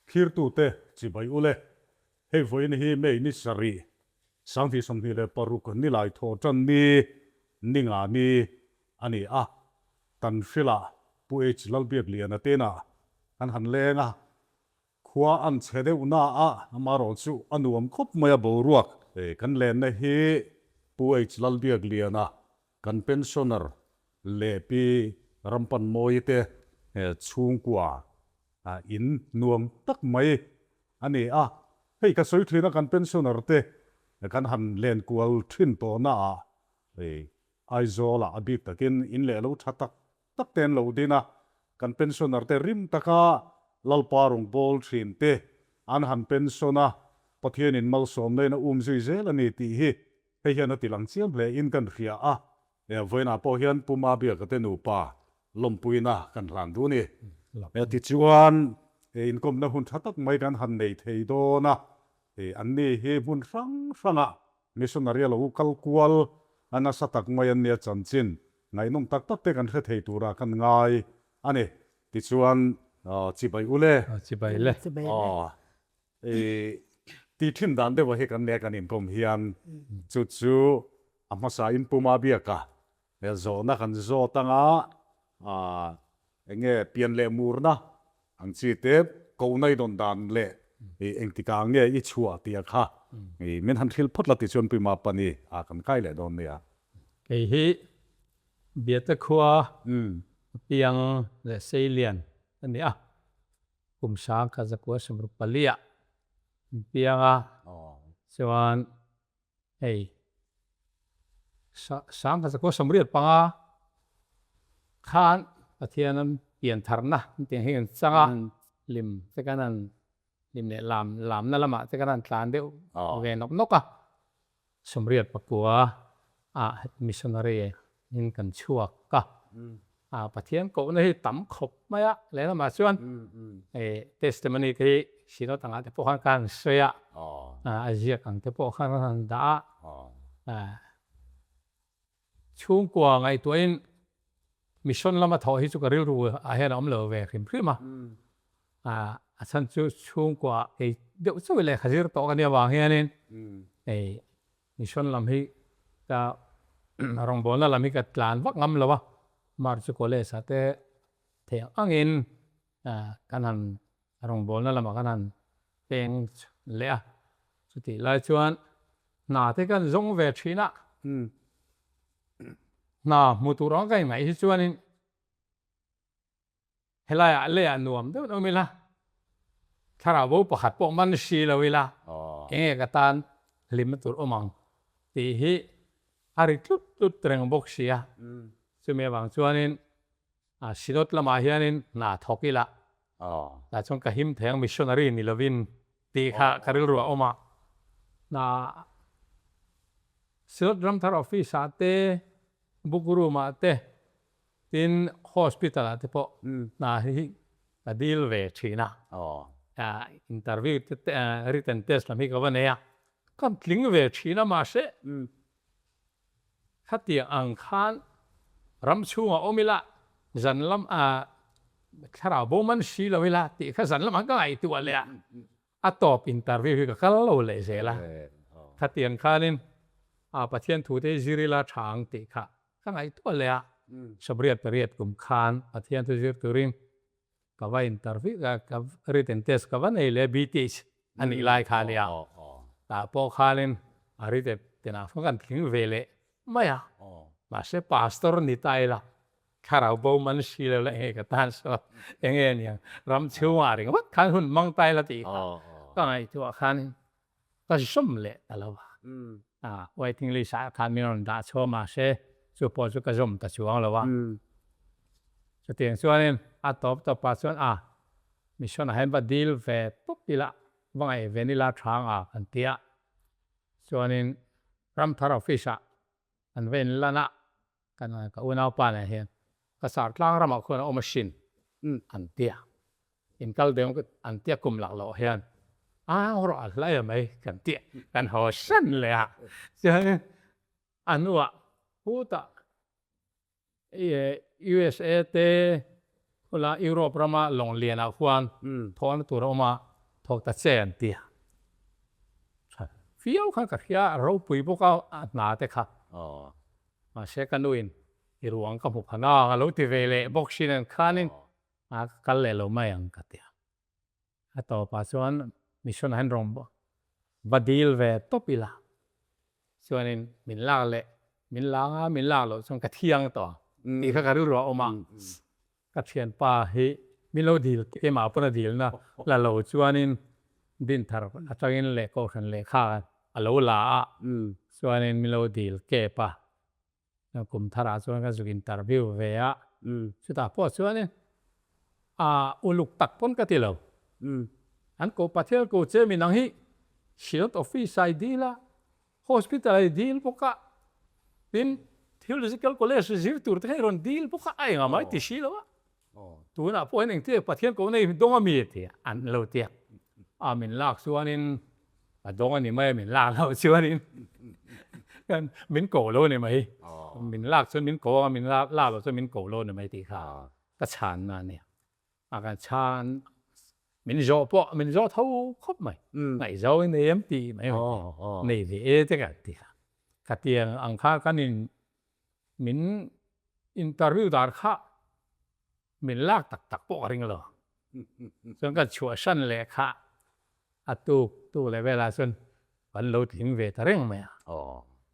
Thlirtute chibai ule, hei vawiin hi May ni sarih, 2026 nilai thawh tan ni, ni nga ni a ni a. Tanhrilah Pu H Lalbiakliana te inah kan han leng a, khua an chhe deuh na a, amaherawh chu a nuam khawp mai a boruak. Kan lenna hi Pu H Lalbiakliana kan pensioner leh Pi Rampanmawii te chhungkua in nuam tak mai a ni a. Hei ka sawi thin a kan pensioner te kan han len kual thin tawh na ah Aizawl ah a bik takin in leh lo tha tak tak te an lo din a, kan pensioner te rim taka Lalpa rawn bawl thin te an han pension a, Pathian in malsawmna in a um zui zel a ni tih hi hei hian a ti lang chiam hle in kan hria a. Vawiinah pawh hian Pu Mabiaka te nupa lawmpuina kan hlan duh a ni. Tichuan inkawmna hun tha tak mai kan han nei thei dawn a, anni hi hmun hrang hrangah Missionary a lo kal kual a nasa tak mai an nia chanchin ngaihnawm tak tak te kan hre thei tura kan ngai a ni. Tichuan chibai u le. Chibai le. I ti thin dan deuh a hi kan nia kan inkawm hian chu chu a hmasa in puma biak a zawhna kan zawt anga enge pian leh murna ang chi te kohna i dawn dan leh engtikah nge i chhuah tih a kha min han hrilh phawt la ti chuan Pima Pani a kan kai leh dawn nia. Kei hi Biate khua piang leh Seilian a ni a. Kum sang kha zakua sawmruk paliah an piang a, chuan hei sang kha zakua sawmriat panga khan Pathian an pian tharna an tih ang hi an chang a, lim te kan han lim leh lam lamna lamah te kan han tlan deuh ve nawk nawk a, Sawmriat pakua ah missionary in kan chhuak a, Pathian kohna hi tam khawp mai a, lehlamah chuan testimony te hi Synod angah te pawh khan ka han sawi a, a ziak ang te pawh khan ka han dah a, chhungkua ngaihtuahin mission lama thawh hi chu ka rilru ah hian a awm lo ve hrim hrim a, a chhan chu chhungkua kei deuh chauh lehkha zir tawh ka nih avang hianin hei mission lam hi ka rawngbawlna lam hi ka tlan vak ngam lo a, March chu college ah te theih ang angin kan han rawngbawlna lamah kan han peng leh a, chutih lai chuan hna te kan zawng ve thin a, hna hmu tur ang ka ingaih hi chuanin Helaiah leiah nuam deuh deuh ila, thlarau bo pakhat pawh man si lo ila, enge ka tan hlimna tur awm ang tih hi a ri tlut tlut reng bawk si a. Chumi avang chuanin Synod lamah hianin hna thawk ila, tah chuan ka him thei ang missionary ni lovin tih kha ka rilru a awm a. Hna Synod Ramthar Office ah te, Book room ah te, Tin, hospital ah te pawh hna hi ka dil ve thin a, interview te written test lam hi ka va nei a, ka tling ve thin a mahse khatiang ang khan ram chhungah awm ila zan lam thlarau bo man si lo ila tih kha zan lamah ka ngaihtuah leh a, a tawp interview hi ka kal lo leh zel a, khatiang khanin Pathian thu te hi zir ila tha ang tih kha Ka ngaihtuah leh a, Sabriat pariat kum khan Pathian thu zir turin ka va interview ka ka written test ka va nei leh BTH a nih lai kha nia. Tah pawh khanin a written tenah khan kan tling ve leh mai a. Mahse pastor ni ta ila thlarau bo man si lo la enge ka tan sawn enge aniang ram chhungah ringawt khan hun hmang ta ila tih kha ka ngaihtuah khanin Ka zawm leh ta lo a, waiting list ah khan min rawn dah chhuak mahse chu pawh chu ka zawm ta chuang lo a. Chutiang chuanin a tawp tawp ah chuan a mission ah hian va deal ve tawp ila va ngaih ve nila tha ang a kan ti a. Chuanin Ramthar office ah kan va inlan a, kan ka unaupa nen hian ka sar tlang ramah khuan a awm asin an ti a. In kal deuh an tia kum lak loh hian a rawh a hlai a mai kan ti kan haw hran leh a chuan a hnuah hutah USA te khula Europe rama lawng lianah khuan thawhna tur a awm a. Thawk ta che an ti a. Tha viau khan ka hria a ropui bawk a a hna te kha. Mahse ka nuin i ruang ka hmu pha nang a lo ti ve leh bawk si nen khanin a ka kal leh lo mai ang ka ti a. A tawpah chuan mission ah hian rawn va dil ve tawp ila chuanin min lak leh min lang a min lak loh chuan ka thiang tawh ang tih kha ka rilru a awm a. Ka thianpa hi min lo dil keimah pawn a dilna la lo chuanin Dinthar atangin leh Kohhran lehkha a lo la a chuanin min lo dil kep a. Kum tharah chuan ka zuk interview ve a, chutah pawh chuanin a uluk tak pawn ka ti lo. An ko Pathian ko che min ang hi Synod office ah i dil a, hospital ah i dil bawk a, tin Theological College zir tur te kha i rawn dil bawk a, a engah mah i ti si lo a. Tunah pawh hian engtia Pathian ko nei dawng a mi ti an lo ti a, a min lak chuanin a dawng a ni mai a, min lak loh chuanin min ko lo a ni mai, min lak chuan min ko ang a, min lak loh chuan min ko lo a ni mai tih kha ka chhanna a nia. A kan chhan min zawh pawh min zawh tho khawp mai, ngaihzau i nei em tih mai nei ve e te ka ti a, khatiang ang kha kan in Min interview dar kha min lak tak tak pawh ka ring lo. Chuan kan chhuahsan leh kha a tuk tuk leh velah chuan kan lo tling ve ta reng mai a.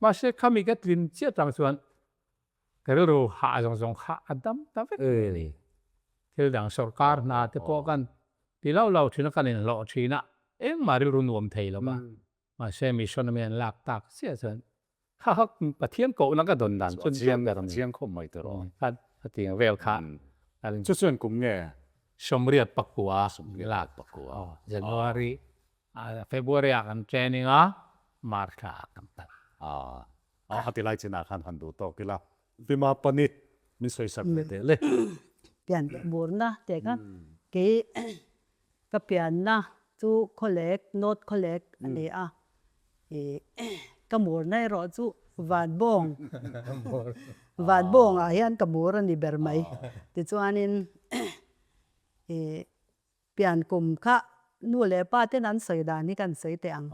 Mahse khami ka tlin chiah tang chuan ka rilru hah zawng zawng kha a dam ta vek mai a ni. Thil dang sawrkar hna te pawh kan ti lo lo thin a, kan inhlawh thin a, engmah rilru nuam thei lo va. Mahse mission ami an lak tak chiah chuan kha kha Pathian kohna ka dawn dan chu chiang ber a ni. Chiang khawp mai tawh. Kha hetiang vel kha an. Chu chuan kum nge? 89. 89. January, February ah kan training a, March thla ah kan kal. A ti lai chinah khan han duh tawk ila. Bima Pani min sawi sak ve teh le. Pian murna teh kha kei Ka pianna chu Khawlek, North Khawlek a ni a, ih ka murna erawh chu Vanbawng, Vanbawngah hian ka mur a ni ber mai. Tichuanin ih pian kum kha nu leh pa ten an sawi dan hi kan sawi teh ang.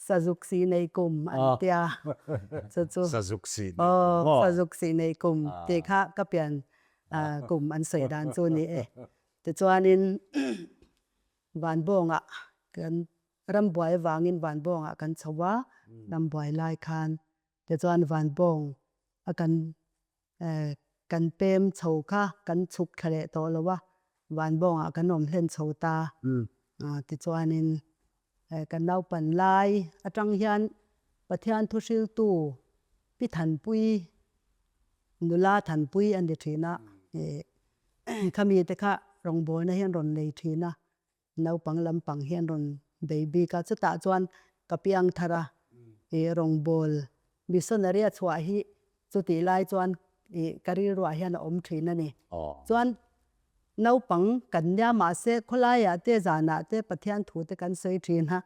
Sazuk si nei kum an tia, chu chu Sazuk si nei kum aw, Sazuk si nei kum tih kha ka pian kum an sawi dan chu a ni e. Tichuanin Vanbawngah kan rambuai avangin Vanbawngah kan chho a, rambuai lai khan tichuan Vanbawng a kan kan pem chho kha kan chhuk thla leh tawh lo a, Vanbawngah kan awm hlen chho ta. Tichuanin kan naupan lai atang hian Pathian thuhriltu Pi Thanpui, nula Thanpui a ni thin a, Khami te kha rawngbawlna hian rawn nei thin a, naupang lampang hian rawn bei bik a, chutah chuan ka piang thar a, ih rawngbâwl missionary a chhuah hi chutih lai chuan ih ka rilruah hian a awm thin a ni. Chuan naupang kan nia mahse khawlaiah te zanah te Pathian thu te kan sawi thin a,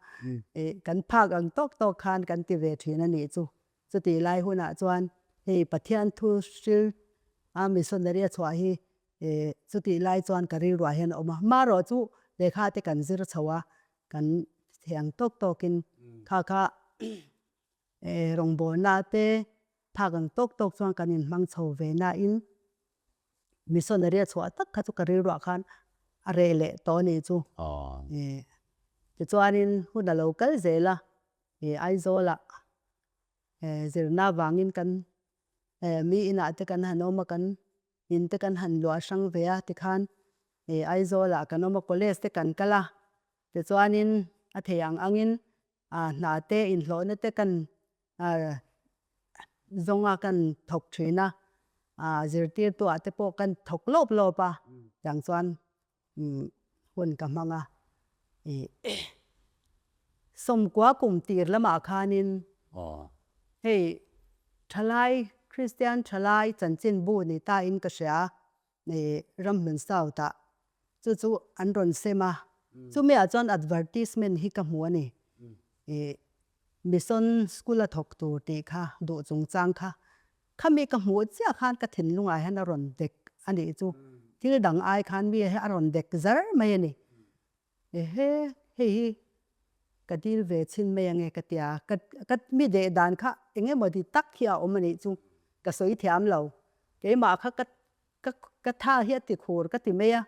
ih kan phak ang tawk tawk khan kan ti ve thin a nih chu. Chutih lai hunah chuan hei Pathian thu hril a missionary a chhuah hi chutih lai chuan ka rilruah hian a awm a. Marawh chu lehkha te kan zir chho a, kan thiang tawk tawkin kha kha rawngbawlna te phak ang tawk tawk chuan kan inhmang chho ve nain missionary a chhuah tak kha chu ka rilruah khan a reh leh tawh a nih chu. Tichuanin hun a lo kal zel a. Aizawlah zirna avangin kan mi inah te kan han awm a, kan in te kan han luah hrang ve a tikhan Aizawlah kan awm a, college te kan kal a, tichuanin a thei ang angin hna te inhlawhna te kan zawnga kan thawk thin a, zirtirtuah te pawh kan thawk lawp lawp a, tiang chuan hun ka hmang a, ih sawmkua kum tir lamah khanin hei thalai Kristian thalai chanchinbu ni ta in ka hria ih Ramhlun South ah chu chu an rawn sem a, chumi ah chuan advertisement hi ka hmu a ni ih Mission school a thawk tur tih kha duh chungchang kha Khami ka hmuh chiah khan ka thinlungah hian a rawn dek a nih chu. Thil dang ai khan mi hi a rawn dek zar mai a ni. Ehe. hei hi ka dil ve chhin mai ange ka tia, ka ka mi deh dan kha eng emaw di tak hi a awm a nih chu ka sawi thiam lo, keimah kha ka ka ka tha hi a ti khur ka ti mai a,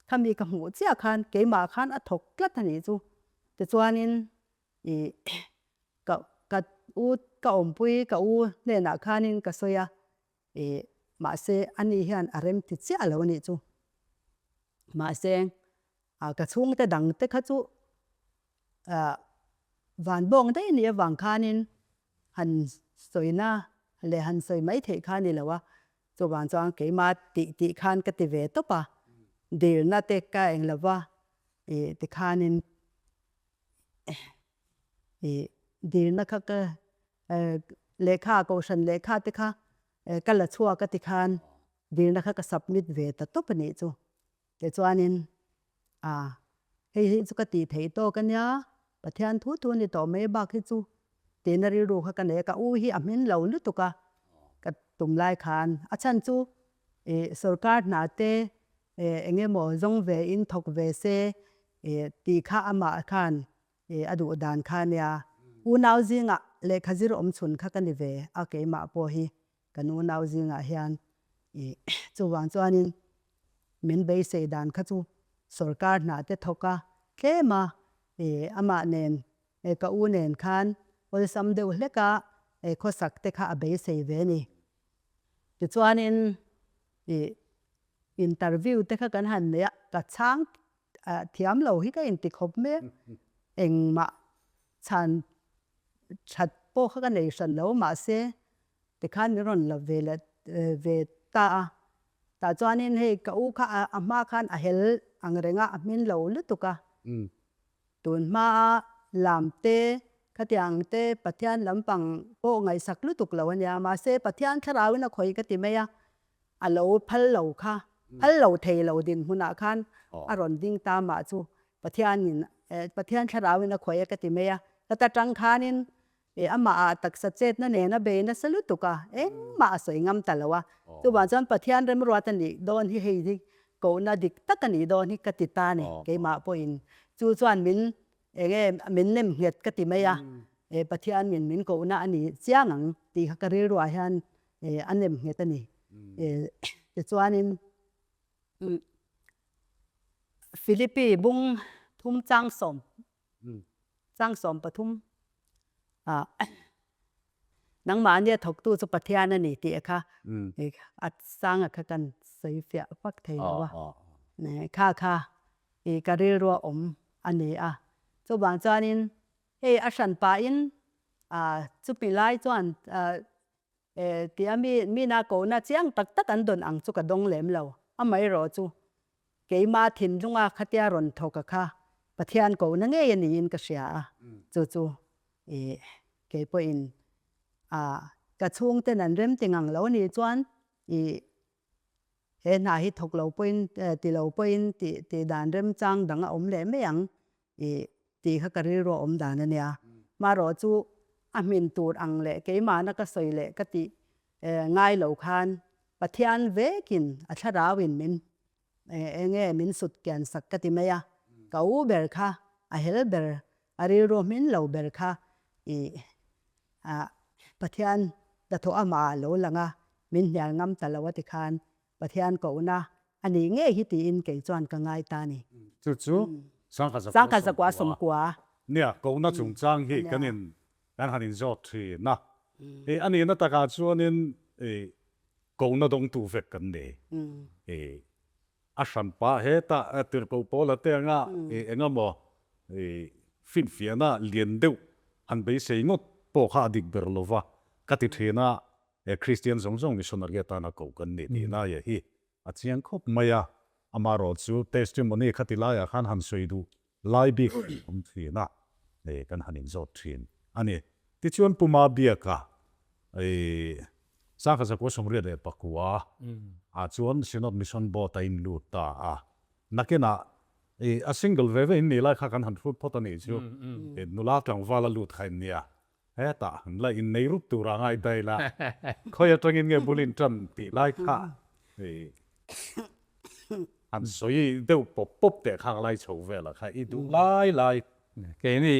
khami ka hmuh chiah khan keimah khan a thawk tlat a nih chu, tichuanin ih ka ka u ka awmpui ka u hnenah khanin ka sawi a, ih mahse ani hian a rem ti chiah lo a nih chu, mahse ah ka chhungte dang te kha chu ah van bawng daih nih avang khanin han sawina leh han sawi mai theih kha a ni lo a, chuvang chuan keimah tih tih khan ka ti ve tawp a, dilna te ka eng lo va ih tikhanin ih dilna kha ka lehkha kohhran lehkha te kha ka la chhuak a tikhan dilna kha ka submit ve ta tawp a nih chu. Tichuanin, a, hei hi chu ka tih theih tawk a nia, Pathian thu thu a ni tawh mai bak hi chu tihna rilru kha ka nei a, ka u hi a hmin lo lutuk a, ka tum lai khan a chhan chu ih sorkar hna te ih eng emaw zawng ve in thawk ve se ih tih kha amah khan ih a duh dan kha a nia, unau zingah lehkha zir awm chhun kha ka ni ve a keimah pawh hi. Kan unau zingah hian ih chuvang chuanin min beisei dan kha chu sorkar hna te thawk a tlem a, ih amah nen ka u nen khan awlsam deuh hlek a khawsak te kha a beisei ve a ni. Tichuanin ih interview te kha kan han nei a, ka chhang thiam lo hi ka inti khawp mai a, engmah chhan that pawh kha ka nei hran lo mahse Tikhan min rawn la ve leh ve ta a, tah chuanin hei ka u kha a hma khan a hel ang reng a, a hmin lo lutuk a. Tun hmaa lam te, khatiang te Pathian lampang pawh ngaihsak lutuk lo a nia, mahse Pathian thlarauin a khawih ka ti mai a, a lo phal lo kha, phal lo thei lo dinhmunah khan a rawn ding ta mah chu Pathianin Pathian thlarauin a khawih a ka ti mai a, ka ta tang khanin E amah ah taksa chetna nen a bei nasa lutuk a, engmah a sawi ngam ta lo a. Chuvang chuan Pathian remruat a nih dawn hi hei hi kohna dik tak a nih dawn hi ka ti ta a ni keimah pawhin. Chu chuan min enge min nem nghet ka ti mai a, e Pathian min min kohna a ni chiang ang tih kha ka rilruah hian e a nem nghet a ni. E tichuanin Philippi bung thum chang sawm Changsawm pathum ah nangmahnia thawktu chu Pathian a ni tih kha a sanga kha kan sawi fiah vak thei lo a, kha kha i ka rilrua awm a ni a. Chuvang chuanin hei a hran pahin chumi lai chuan tia mi mina kohna chiang tak tak an dawn ang chu ka dawng lem lo, amaherawh chu Keimah thinlunga khatia rawn thawk a kha Pathian kohna ngei a niin ka hria a, chu chu ih kei pawhin ah ka chhungten an rem ti ngang lo anih chuan ih he hna hi thawk lo pawhin ti lo pawhin tih tih dan remchang dang a awm leh mai ang ih tih kha ka rilru a awm dan a nia. Marawh chu a hmin tur ang leh keimahna ka sawi leh ka tih ngai lo khan Pathian vekin a thlarauin min enge min sut kian sak ka ti mai a, ka u ber kha a hel ber a rilru hmin lo ber kha ih Pathian hnathawh amah ah lo lang a, min hnial ngam ta lo a ti khan Pathian kohna a nih ngei hi tiin kei chuan ka ngai ta a ni. Chu chu Sangkha Zakua Sawmkua. Nia, kohna chungchang hi kan in kan han inzawt thin a. Hei a nihna takah chuanin kohna dawngtu vek kan ni. A hranpa hetah tirhkoh pawl a te anga eng emaw finfiahna lian deuh han beisei ngawt pawh kha a dik ber lova ka ti thin a. Kristian zawng zawng missionary atana koh kan ni tih laia hi a chiang khawp mai a. Amaherawh chu testimony khati laiah khan han sawi duh lai bik a awm thin a, hei kan han inzawt thin a ni. Tichuan Puma biaka Sangha Zakua Sawmriat leh Pakua ah chuan Synod Mission Board a inlut ta a, nakinah a single ve ve in nih lai kha kan han hrut phawt a nih chu, nula tlangval a lut kha in nia, hetah han la innei rup tur a ngai ta ila, khawi atangin nge bul in tan tih lai kha. Han sawi deuh pawp pawp teh khang lai chho velah kha i duh lai lai. Keini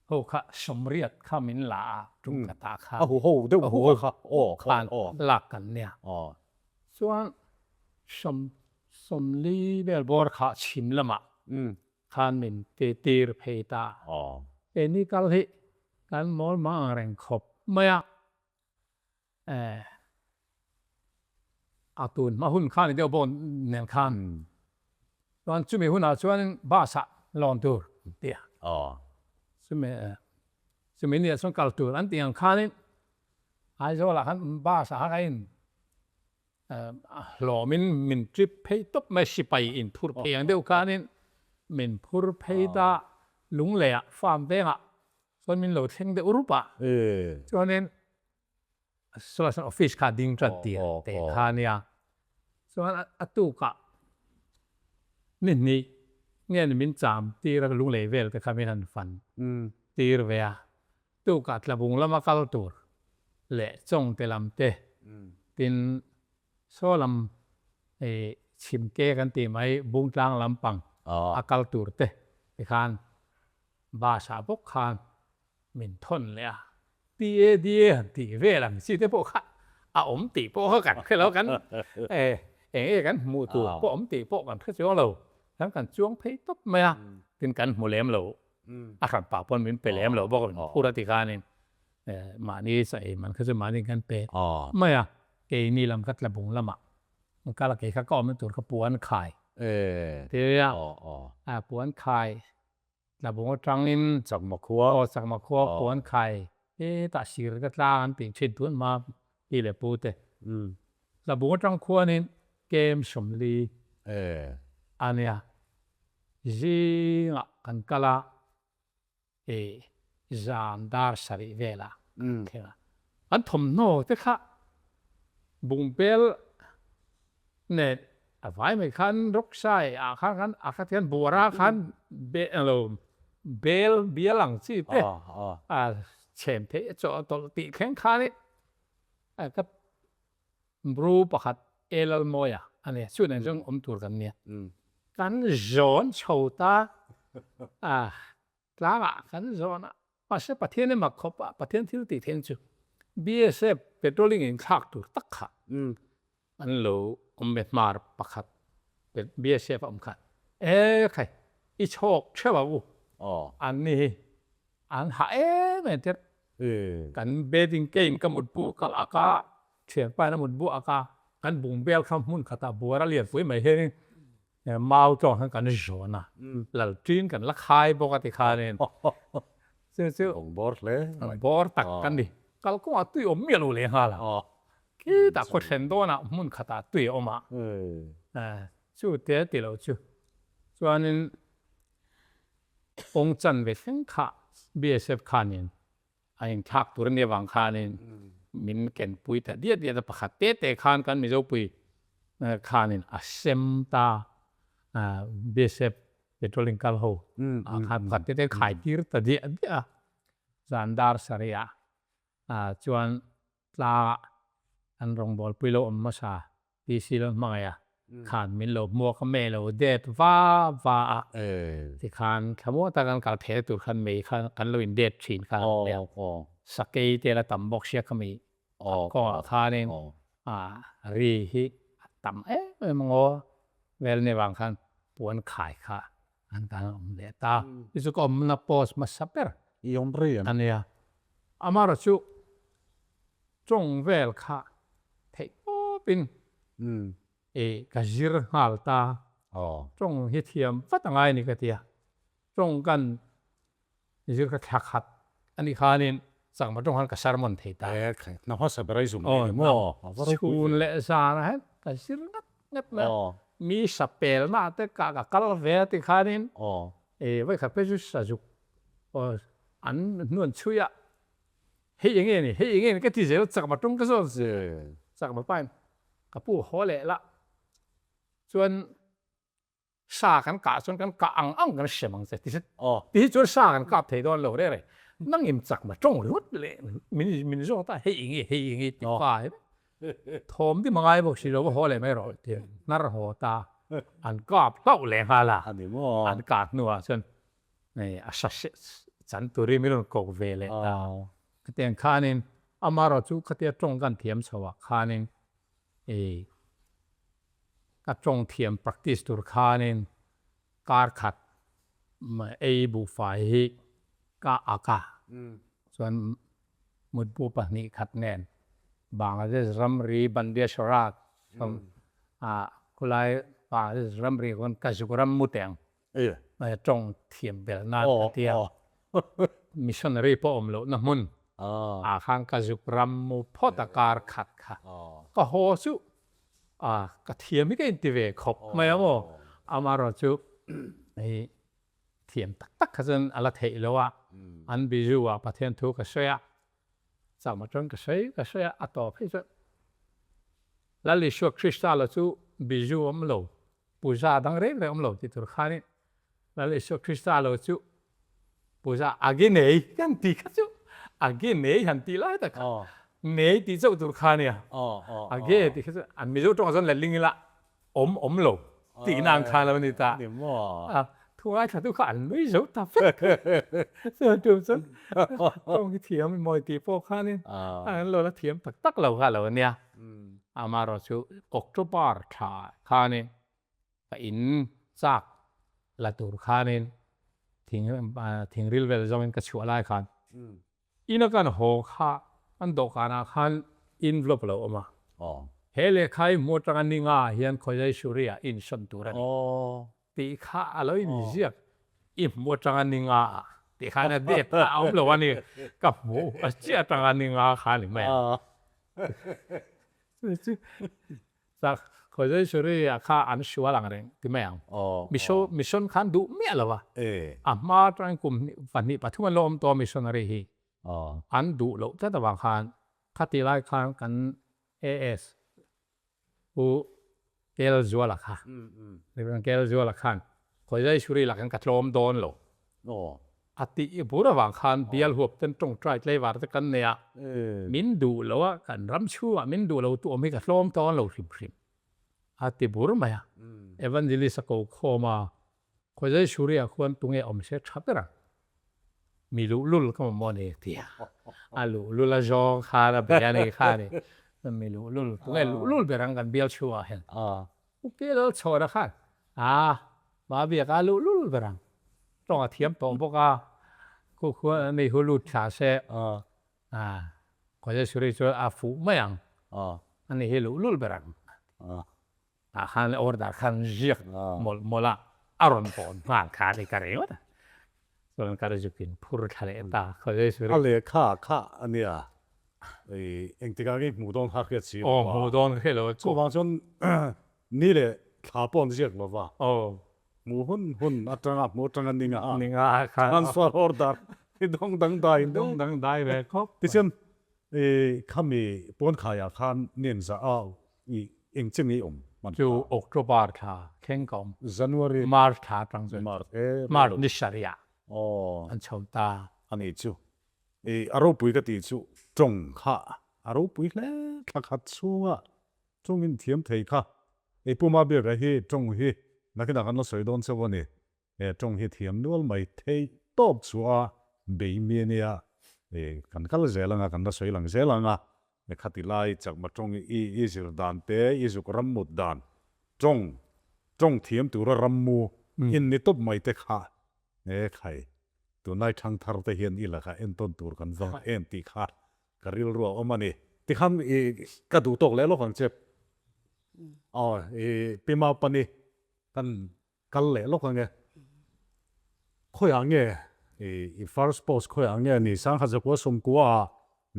ho kha sawmriat kha min la a, tum khatah kha. A hu ho deuh hu kha aw khan lak kan nia. Chuan sawm sawmli vel bawr kha chhim lamah khan min ti tir phei ta. Keini kal hi kan mawl mang ang reng khawp mai a. A tun hma hun khan i deuh bawk nen khan chuan chumi hunah chuan bus ah lawn tur an ti a, chumi chumi niah chuan kal tur an tih ang khanin Aizawl ah khan bus ah khan a in hlawmin min trip phei tawp mai sipai in phur phei ang deuh khanin min phur phei ta Lunglei ah farm vengah chuan min lo thleng deuh rup a chuanin Saw sawn office kha ding tan tir teh kha nia. Chuan a tukah ni hnih nge ni min cham tir a lunglei vel te kha min han fan tir ve a. Tukah tlabung lama kal tur leh chawngte lam te tin saw lam chhimke kan tih mai bungtlang lampang a kal tur te tikhan bus ah bawk khan min thawn leh a, PADA han tih vel ang chi te pawh kha a awm tih pawh kha kan hre lo, kan eng nge kan hmuh tur pawh awm tih pawh kan hre chuang lo, kan kan chuang phei tawp mai a, tin kan hmu lem lo, a hran pah pawn min pe lem lo bawk a, min phur a ti khanin mahni chaw ei man kha chu mahni kan pe mai a, keini lam kha tlabung lamah an kal a, kei kha ka awmna tur kha puan khai tia puan khai. Tlabung atangin Chakma khua aw Chakma khua puan khai hetah sir ka tlang an tih thin tun hma pi leh pu te. Tlabung atang khuanin kem sawmli a nia. Zingah kan kal a ih zan dar sarih velah kan thleng a. An thawmhnaw te kha bungbel nen a vai mai khan rock sai ah khan khan a khat hian buara khan lo bel bial ang chi te a chhem theih a chaw a tawlh tih thleng khanin ka bru pakhat Elalmawia a nia chu nen chuan awm tur kan nia kan zawn chho ta a Tlangah kan zawn a, mahse Pathian i mak khawp a, Pathian thil tih theih chu BSF patrolling in thlak tur tak kha an lo awm ve hmar pakhat BSF a awm khan e khai i chhawk theuh a u an ni hi an hah em em tir kan bedding kein ka mutbu ka lak a thianpa in a mutbu ak a kan bungbel kha hmun khatah buara lianpui mai hianin Mau tawng khan kan zawn a, lalṭin kan la khai bawk a ti khanin chu chu bawr hle bawr tak kan ni. Kalkawngah tui awm miah lo leh nghal a, khitah khaw thlen dawnah hmun khatah tui a awm a, chu te ti lo chu chuanin kawng chan ve thleng kha BSF khanin A inthlak tur a nih avang khanin min kenpui ta diat diat a, pakhat te te khan kan Mizopui khanin a sem ta BSF patrolling kal ho ah khan pakhat te te khai tir ta diah diah a, zan dar sarih ah chuan tlangah an rawngbawlpui lo awm hmasa PC lo hmangaih a khan min lo hmuak a mei lo det va va a tikhan thlamuah tak an kal phel tur khan mei kha kan lo in det thin kha sakei te la tam bawk sia kha mi kawngah khanin ri hi a tam em em ang aw vel ni vang khan puan khai kha an kan awm leh ta chu chu ka awmna post hmasa ber a nia amaherawhchu Tawng vel kha theih tawpin i ka zir nghal ta. Tawng hi thiam vat a ngai a ni ka ti a. Tawng kan zir kha thla khat a nih khanin chakma tawng khan ka sermon thei ta. Hna hmasa ber ai zum thei ni maw? Chhun leh zan ah hian ka zir ngat ngat mai a. Mi sapelna te ka kal ve a ti khanin vawikhat phei chu sazuk an hnuan chhui a. Hei eng nge ni, hei eng nge ni ka ti zel chakma tum ka zawn chakma pain ka pu haw leh la chuan sa kan kah chuan kan kah ang ang kan hrem ang che ti ti hi chuan sa kan kap thei dawn lo reng reng nang in chakma tawng ringawt leh min min zawk ta hei eng nge hei eng nge ti pa hi thawm dim a ngai bawk si lo va haw leh mai rawh ti hnar haw ta. An kap hlauh leh nghal a. An kah hnuah chuan a hra chan turin min rawn koh ve leh ta. Khatiang khanin amaherawh chu khatia tawng kan thiam chho ah khanin ka tawng thiam practice tur khanin kar khat ei buhfai hi ka ak a. Chuan mutbu 2 khat nen Bangladesh ramri Bandiashwara khulai Bangladesh ramri khawn ka zuk ram mu teh ang tawng thiam belh nan ka ti a. Missionary pawh awm lohna hmun ah khan ka zuk ram mu phawt a kar khat kha. Ka haw chu ka thiam hi ka inti ve khawp mai a maw. Amaherawhchu hei thiam tak tak kha chuan a la theih lo a, an bizu ah Pathian thu ka sawi a, cham atang ka sawi ka sawi a, a tawp phei chuan Lal Isua Krista lo chu bizu awm lo, puja dang reng reng awm lo ti tur khanin Lal Isua Krista lo chu puja age nei kan ti kha chu age nei han tih lai tak kha nei tih chauh tur kha ania age tih kha chu an Mizo tawngah chuan letling ila awm awm lo tihna ang khan lo a ni ta. A thu ngaithla tu kha an nui zo ta vek. Chuan tum chuan tawng hi thiam mawi tih pawh khanin an lo la thiam tak tak lo kha lo ania. Amaherawhchu October tha khanin ka in chak la tur khanin thing thingril vel zawngin ka chhuah lai khan ina kan haw kha an dawhkanah khan envelope a lo awm a. He lehkha hi hmu atanga ninga ah hian Khawzaisuri ah insawn tur a ni tih kha a lo inziak i hmu atanga ninga ah tih khan a date a awm lo a ni ka hmu chiah atanga ninga kha a ni mai ang. Chak Khawzaisuri ah kha an sual ang reng ti mai ang. Mission kha an duh miah lo a. A hma atangin kum 2 3 an lo awm tawh a missionary hi. An duh loh tlat avang khan khati lai khan kan AS Pu Kelzuala kha, Reverend Kelzuala khan Khawzaisuri lakah ka tlawm dawn lo. A tih bur avang khan bial huap ten tawngtai tlaivar te kan nei a, min duh lo a, kan ram chhungah min duh lo tu awm hi ka tlawm tawn lo hrim hrim a ti bur mai a. Evangelist a ko khawm a, Khawzaisuri ah khuan tunge awm se tha ber ang, mi luhlul ka mamawh a ni a ti a, a luhlul a zawng khan a bei a ni kha a ni, mi luhlul tunge luhlul ber ang kan bial chhungah hian. U Kelal chhawna khan a Mabiak a luhlul ber ang, tawng a thiam tawh bawk a, khu khuan an nei hu lut thla se, a Khawzaisuri chuan a fuh mai ang, a ni hi luhlul ber ang. Tah khan order khan ziak mawlh mawlh a, a rawn pawn nghal kha a ni ka ringawt a, chuan ka rizukin phur thla leh ta Khawzaisuri. A lehkha kha a nia, engtikah nge hmuh dawn kha hriat si lo a. Aw hmuh dawn hriat lo a. Chuvang chuan Ni leh thla pawh an ziak lo va. Aw. Hmuh hun hun atanga hmuh atanga ninga a. Ninga a kha. Transfer order i dawng dang dai in. Dawng dang dai ve khawp. Tichuan i khami pawnkhaiah khan nen za a i eng che nge i awm hman kha? Chu October thla thleng ka awm. January. March thla atang chuan. March e. March ni sarih ah. Aw. An chho ta. A nih chu. I a ropui ka tih chu tawng kha a ropui hle thla khat chhunga Tawngin thiam thei kha. Ei Pu Mabiaka hi tawng hi nakinah kan la sawi dawn chauh a ni. He tawng hi thiam nual mai thei tawp chu a bei mi a nia. Kan kal zel anga kan la sawi lang zel anga khati lai chakma tawng i i zir dan te i zuk ram mut dan tawng tawng thiam tura ram mu in ni tawp mai te kha he khai tunlai thangthar te hian i lakah entawn tur kan vang em tih kha Ka rilru a awm a ni. Tikhan i ka duh tawk leh lawk ang che. Aw i Pi Maupani kan kal leh lawk ang e. Khawiah nge i i first post khawiah nge ni Sangha Zakua Sawmkua ah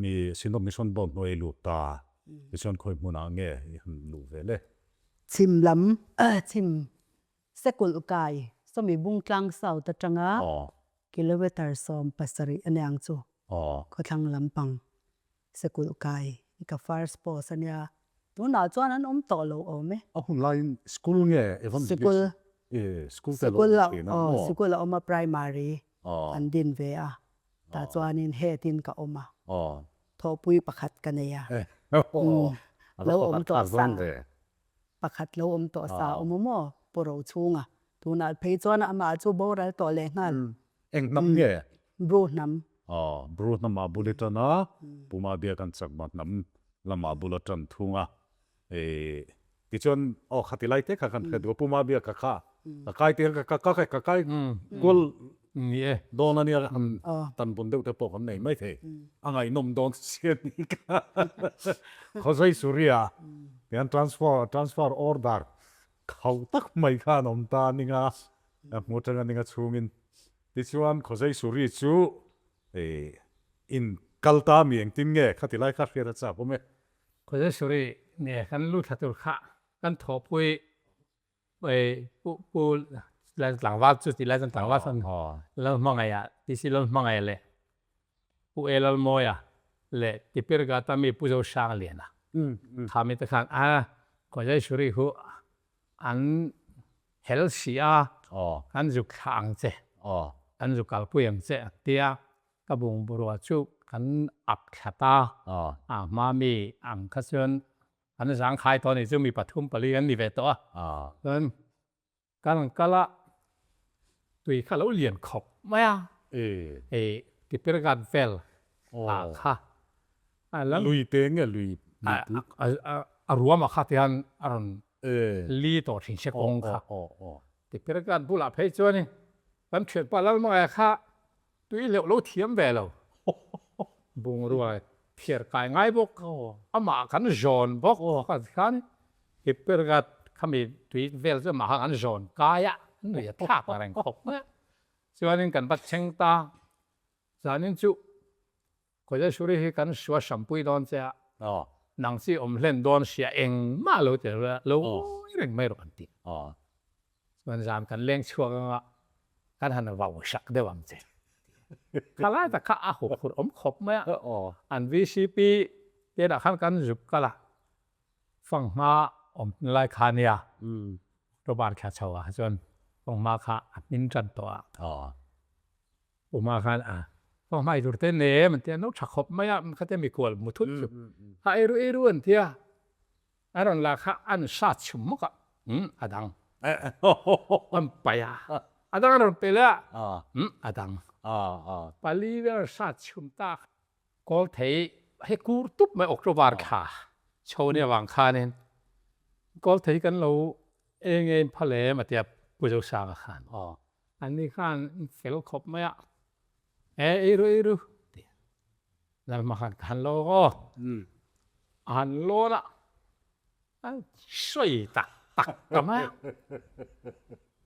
mi Synod Mission Board hnuai i lut ta. Tichuan khawi hmunah nge i han luh ve le? Chhim lam chhim Sekulh kai sawmi Bungtlang South atanga kilometre 17 a niang chu. Khawthlang lampang Sekulh kai i ka first post a nia. Tunah chuan an awm tawh lo awm e. A hun laiin school nge Evangelist? Sikul. School te lo awm thin a maw? Sikul a awm a, primary an din ve a. Tah chuanin head in ka awm a. Thawhpui pakhat ka nei a. Lo awm tawh sa. Pakhat lo awm tawh sa awm a maw? Pu Rochhunga. Tunah phei chuan amah chu boral tawh leh nghal. Eng hnam nge? Bru hnam. Aw, Bru hnamah bul i tan a, Pu Mabia kan chakma hnam lamah bul a tan thung a. Tichuan, aw khati lai te kha kan hre duh a, Pu Mabia ka kha ka kai tir ka ka ka kai kual dawn a nia, han tan bun deuh te pawh kan nei mai thei. A ngaihnawm dawn si a ni kha. Khawzai Suria tian transfer transfer order Khauh tak mai khan awm ta ning a, hmu atanga ning a chhungin. Tichuan Khawzei Suri chu in kal ta mi engtin nge khati lai kha hriat a chak awm e. Khawzei Suri nge kan lu thla tur kha kan thawhpui pu pu tlangval chu ti lai chuan tlangval chuan Lalhmangaih ah TC Lalhmangaih leh Pu E Lalmawia leh Tipirgata mi Pu Zosangliana kha mite khan a Khawzaisuri khu an hel si a, an zuk thlah ang che, an zuk kalpui ang che an ti a, ka bungrua chu kan up thla ta, a hma mi ang kha chuan an zangkhai tawh a ni chu mi pathum pali an ni ve tawh a, chuan Kan rawn kal a, tui kha lo lian khawp mai a, hei Tipirgat vel ah kha a la. Lui te nge lui pui? A ruamah kha tihian a rawn li tawh thin se kawng kha. Tipirgat bulah phei chuanin kan thianpa Lalmangaia kha Tui hleuh lo thiam ve lo. Bungrua phiar kai ngai bawk. Amah kan zawn bawk. Khan Hippergat khami tui vel chu amah kha kan zawn kai a, nui a thlak ang reng khawp mai a. Chuanin kan va thleng ta. Zanin chu Kawlesuri hi kan sua hrampui dawn che a, nang chi awm hlen dawn sia engmah lo ti lo, lo ngawi reng mai rawh an ti. Chuan zan kan leng chhuak anga kan han vau sak deuh ang che. Kha lai tak kha a hup phurh awm khawp mai a. An VCP te ah khan kan zuk kal a, fanghma awm lai kha nia. October thla chho ah chuan fanghma kha a hmin tan tawh a. Uma khan a fanghma ei tur te nem an tia, no tha khawp mai a, khatia mikhual mu thut chu a eiru eiru an tia. A rawn la kha an sat chhum mawk a, umm a dang an paih a, a dang a rawn pe leh a, umm a dang pali vel a sat chhum ta. Kawl thei hei kur tup mai October thla chho nia vang khanin kawl thei kan lo eng eng phal em a tia Pu Zosanga khan an ni khan fel khawp mai a, e eiru eiru ti Lalhma khan ka han lawk aw. A han lawn a, a sawi tak tak ta mai a.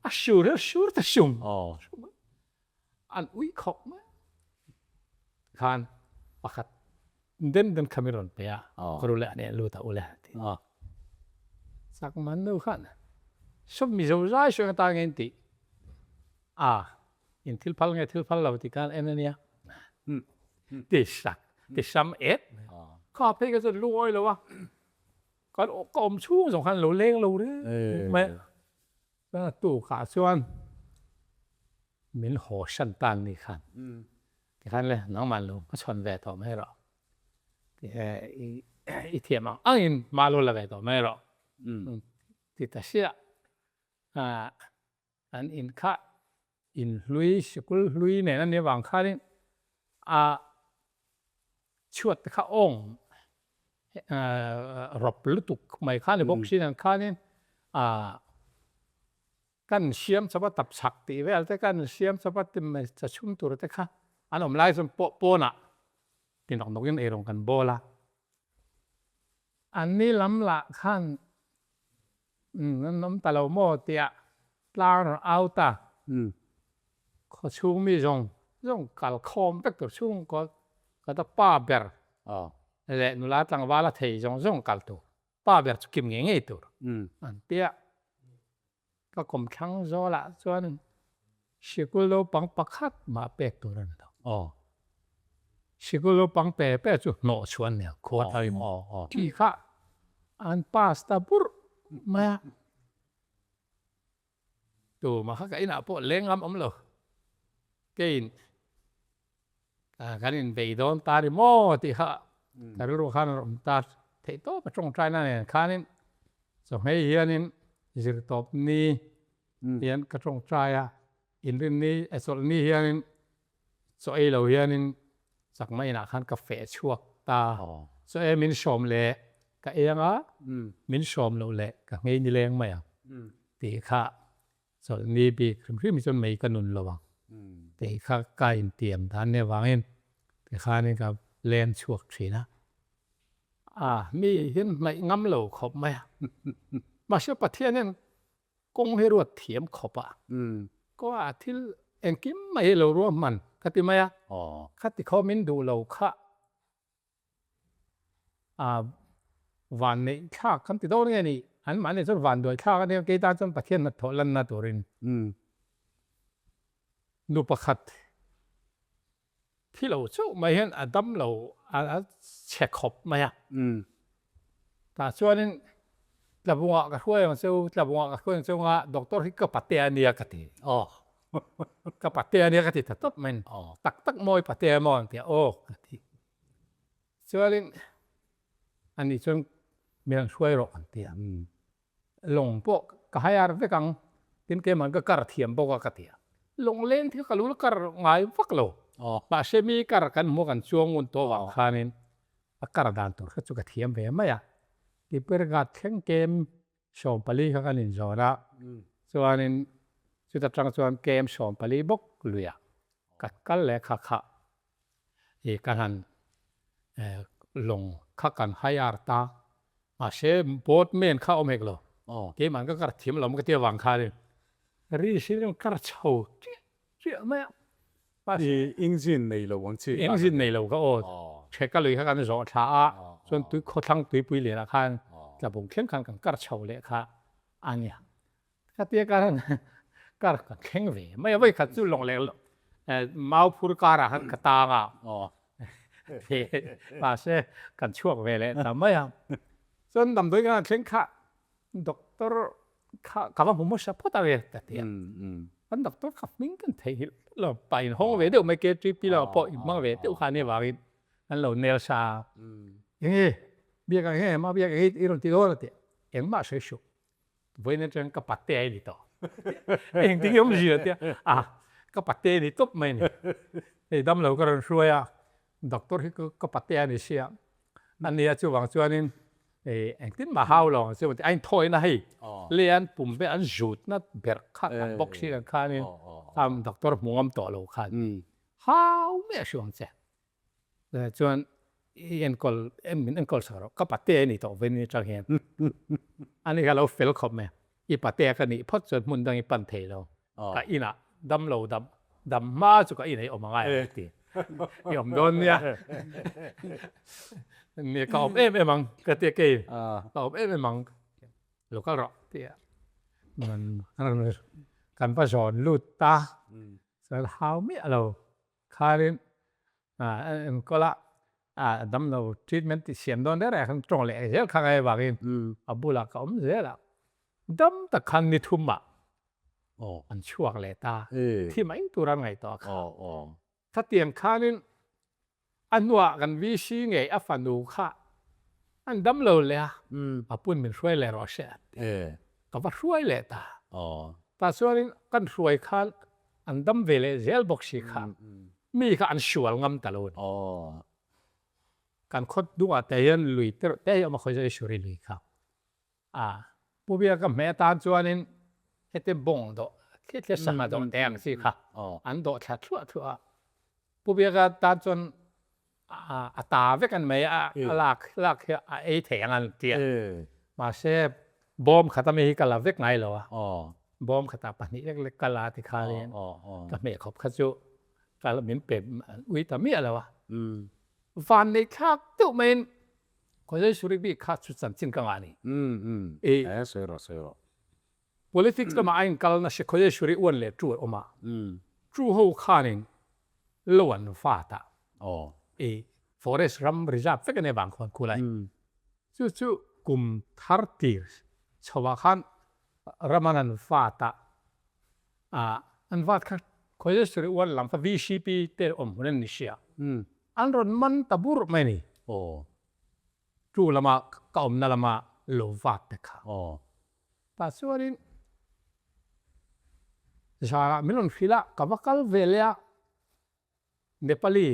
A sur hi a sur ta sum. An ui khawp mai. Khan pakhat den den kha min rawn pe a, ka ru leh a nen lut a u le a ti. Chak man nu khan sawm Mizo zai sawi atan nge in tih? A In thil phal nge thil phal lo tih khan en a nia. Ti sak, ti sam et mai. Kha phei kha chuan lungawi lo a, kan ka awm chhung zawng khan lo leng lo reng mai a. Chuan a tukah chuan min haw hran ta an ni khan. Tikhan le nangmah lo hmachhawn ve tawh mai rawh. I thiam ang angin hma lo la ve tawh mai rawh. Ti ta sia. An in kha in hlui, sikul hlui nen a nih avang khanin a chhuat te kha awng rawp lutuk mai kha a ni bawk sin ang khanin kan siam chawp a tap chhak tih vel te kan siam chawp a cha chhum tur te kha an awm lai chuan pawh pawnah ti nawk nawkin eirawng kan bawl a. An ni lam lah khan An awm ta lo maw tiah tlang rawn au ta. Khaw chhung mi zawng zawng kal khawm vek tur chhungkaw ka ta pa ber leh nula tlangval a thei zawng zawng kal tur, pa ber chu kim ngei ngei tur an tia. Ka kawmthlang zawlah chuan Sikul naupang pakhat mah pek tur a ni lo. Sikul naupang pe pe chu hnawh chhuah an ni ang khua thar in tih kha an pass ta burh mai a. Tumah kha ka inah pawh leng ngam awm lo. Keiin kan inbei dawn ta ni maw tih kha ka rilru khan a rawn ta theih tawp a tawngtaina nen khanin chawhmei hianin zirtawp ni. Hian ka tawngtai a, inrinni e chawlhni hianin chaw ei lo hianin chakma inah khan ka feh chhuak ta. Chaw ei min sawm leh ka ei anga, min sawm loh leh ka nghei nileng mai ang tih kha chawlhni bik hrim hrim hi chuan mei ka nun lo ang tih kha ka intiam dan nia vangin tikhanin ka leng chhuak thin a. A mi hian hnaih ngam lo khawp mai a, mahse Pathian hian Kawng hi ruat thiam khawp a, kawngah thil engkim mai hi lo ruahman ka ti mai a, khati khaw min duh lo kha a van neih thlak kan ti dawn nge ni, an mahni chuan van duai thlak a nia, kei tan chuan Pathian hnathawh lanna turin nu pakhat Thi lo chauh mai hian a dam lo a chhe khawp mai a. Tah chuanin Tlabungah ka hruai ang cheu, Tlabungah ka hruai ang cheu nga doctor hi ka pate a nia ka ti. Ka pate a nia ka ti ta tawp mai ni. Tak tak mawi pate a maw ang ti a, aw ka ti. Chuanin ani chuan min rawn hruai rawh an ti a. Lawng pawh ka hire vek ang, tin keimah ka kar thiam bawk a ka ti a. Lawng leng thil ka lu kar ngai vak lo, mahse mi kar kan hmu kan chuang ngun tawh vang khanin a kar dan tur kha chu ka thiam ve mai a. Tipirgat thleng kem 14 kha kan inzawn a, chuanin chuta tang chuan kem 14 bawk luiah ka kal leh kha kha i ka han lawng kha kan hire ta mahse boat man kha awm hek lo keimah ka kar thiam lo ka ti avang khanin ri sin kar chho chiah chiah mai a mahse engine nei lo ang chi engine nei lo ka aw theka lui kha kan zawh thla a chuan tui khawthlang tuipui lianah khan tlabung thleng khan kan kar chho leh kha a nia. Khatia kar kar ka thleng ve mai a, vawi khat chu lawng leh mau phur karah khan ka tang a, mahse kan chhuak ve leh ta mai a. Chuan damdawi kan han thleng kha doctor kha ka va hmu hmasa phawt a ve ka ti a, kan doctor kha hming kan theihnghilh lo, pa inhawng ve deuh mai KTP lamah pawh inhmang ve deuh kha ania vangin an lo nel sa a, enge biak ang enge mah biak enge i rawn ti dawn a ti a, engmah sawi suh. Vawiin atang ka pate a ni tawh. Engtin nge awm zir a tia, a ka pate a ni tawp mai a ni. Hei dam lo ka rawn hruai a, doctor hi ka pate a ni sia. A nia chuvang chuanin engtin mah hau lo ang chu a inthawina hei lei an pum vel an zutna ber kha kan bawk si ang khanin doctor hmu ngam tawh lo khan hau mai a hru ang che. Chuan i enkawl min enkawl sak rawh ka pate a ni tawh vawiin atang hian ani kha lo fel khawp mai i pate ka nih phawt chuan hmun dang i pan thei lo ka inah dam lo dam dam hma chu ka inah i awm angai ang ti i awm dawn nia nia ka awm em em ang ka tia kei ka awm em em ang lo kal rawh tia kan va zawn lut ta chuan hau miah lo Kharin enkawl a a damlo treatment tih siam dawn reng reng khan tawng leh zel kha ngai avangin a bulah ka awm zel a, dam tak khan ni thum ah an chhuak leh ta, thi mai tur an ngaihtuah kha. Khatiang khanin a hnuah kan VC ngei a fanu kha an damlo leh a, a pun min hruai leh rawh se a ti, ka va hruai leh ta. Tah chuanin kan hruai khan An dam ve leh zel bawk si kha mi kha an sual ngam ta lo a ni. Kan khaw dungah te hian lui tereuh te hi a awm a, Khawizawisuri lui kha. A Pu Biaka hmeh atan chuanin heti bawng dawh thliah thliah sangha dawh te ang chi kha an dawh thla thluah thluah a. Pu Biaka tan chuan a ta vek a ni mai a, a lak lak hi a ei thei ang an ti a. Mahse bawm khat ami hi ka la vek ngai lo a, bawm khatah pahnih lek lek ka la ti khanin ka hmeh khawp kha chu ka min pe ui ta miah lo a. Van neih thlak deuh maiin Khawizawisuri bik kha chu chanchin ka ngah a ni. Politics lamah a inkal nasa Khawizawisuri uan leh tu a awm a, tu ho khanin lo an vat a, i forest ram reserve vek a nia vang khuan khulai. Chu chu kum thar tir chhoah khan ram an han vat a, an vat kha Khawizawisuri uan lam kha VCP te awm hun an ni sia, an rawn man ta burh mai a ni. Tu lama ka awmna lama lo vat te kha. Tah chuanin. Zanah min rawn hrilh a, ka va kal ve leh a, Nepali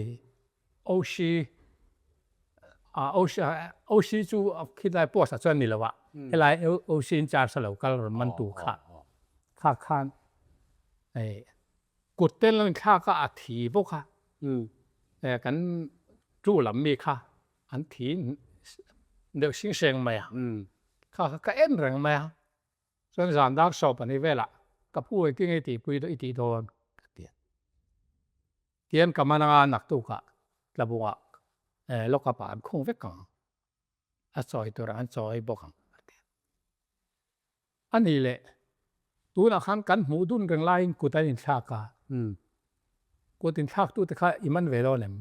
OC OC chu khilai post ah chuan ni lo a, helai OC in charge a lo kal rawn man tu kha kha khan kut te an lo inthlak a, a thi bawk a, kan tu lam mi kha an thi deuh sing seng mai a, kha kha ka en reng mai a. Chuan zan dar sawp a ni velah ka pu engtin nge i tihpui i tih dawn ka ti a. Tihian ka man anga naktukah tlabungah lock up ah an khung vek ang, a chawi turah an chawi bawk ang a ti a. A nih leh tunah khan kan hmuh dun reng laiin kut an inthlak a, kut inthlaktute kha i man ve dawn em?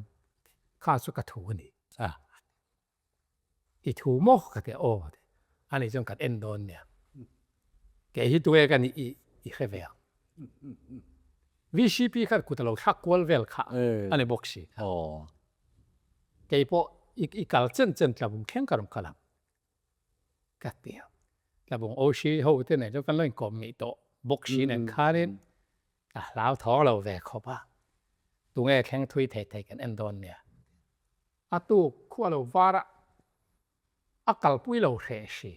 Kha chu ka thu a ni a. I thu maw ka ti a, aw a ti. Ani chuan kan en dawn nia. Kei hi tunge ka nih i i hre ve ang. VCP khan kut a lo thlak kual vel kha a ni bawk si. Kei pawh i i kal chen chen tlabung thleng ka rawn kal ang ka ti a. Tlabung OC ho te nen chuan kan lo inkawm ngei tawh bawk si nen khanin ka hlau thawng lo ve khawp a. Tunge thleng thui thei thei kan en dawn nia. A tuk khua lo var a, a kalpui lo hreh hri.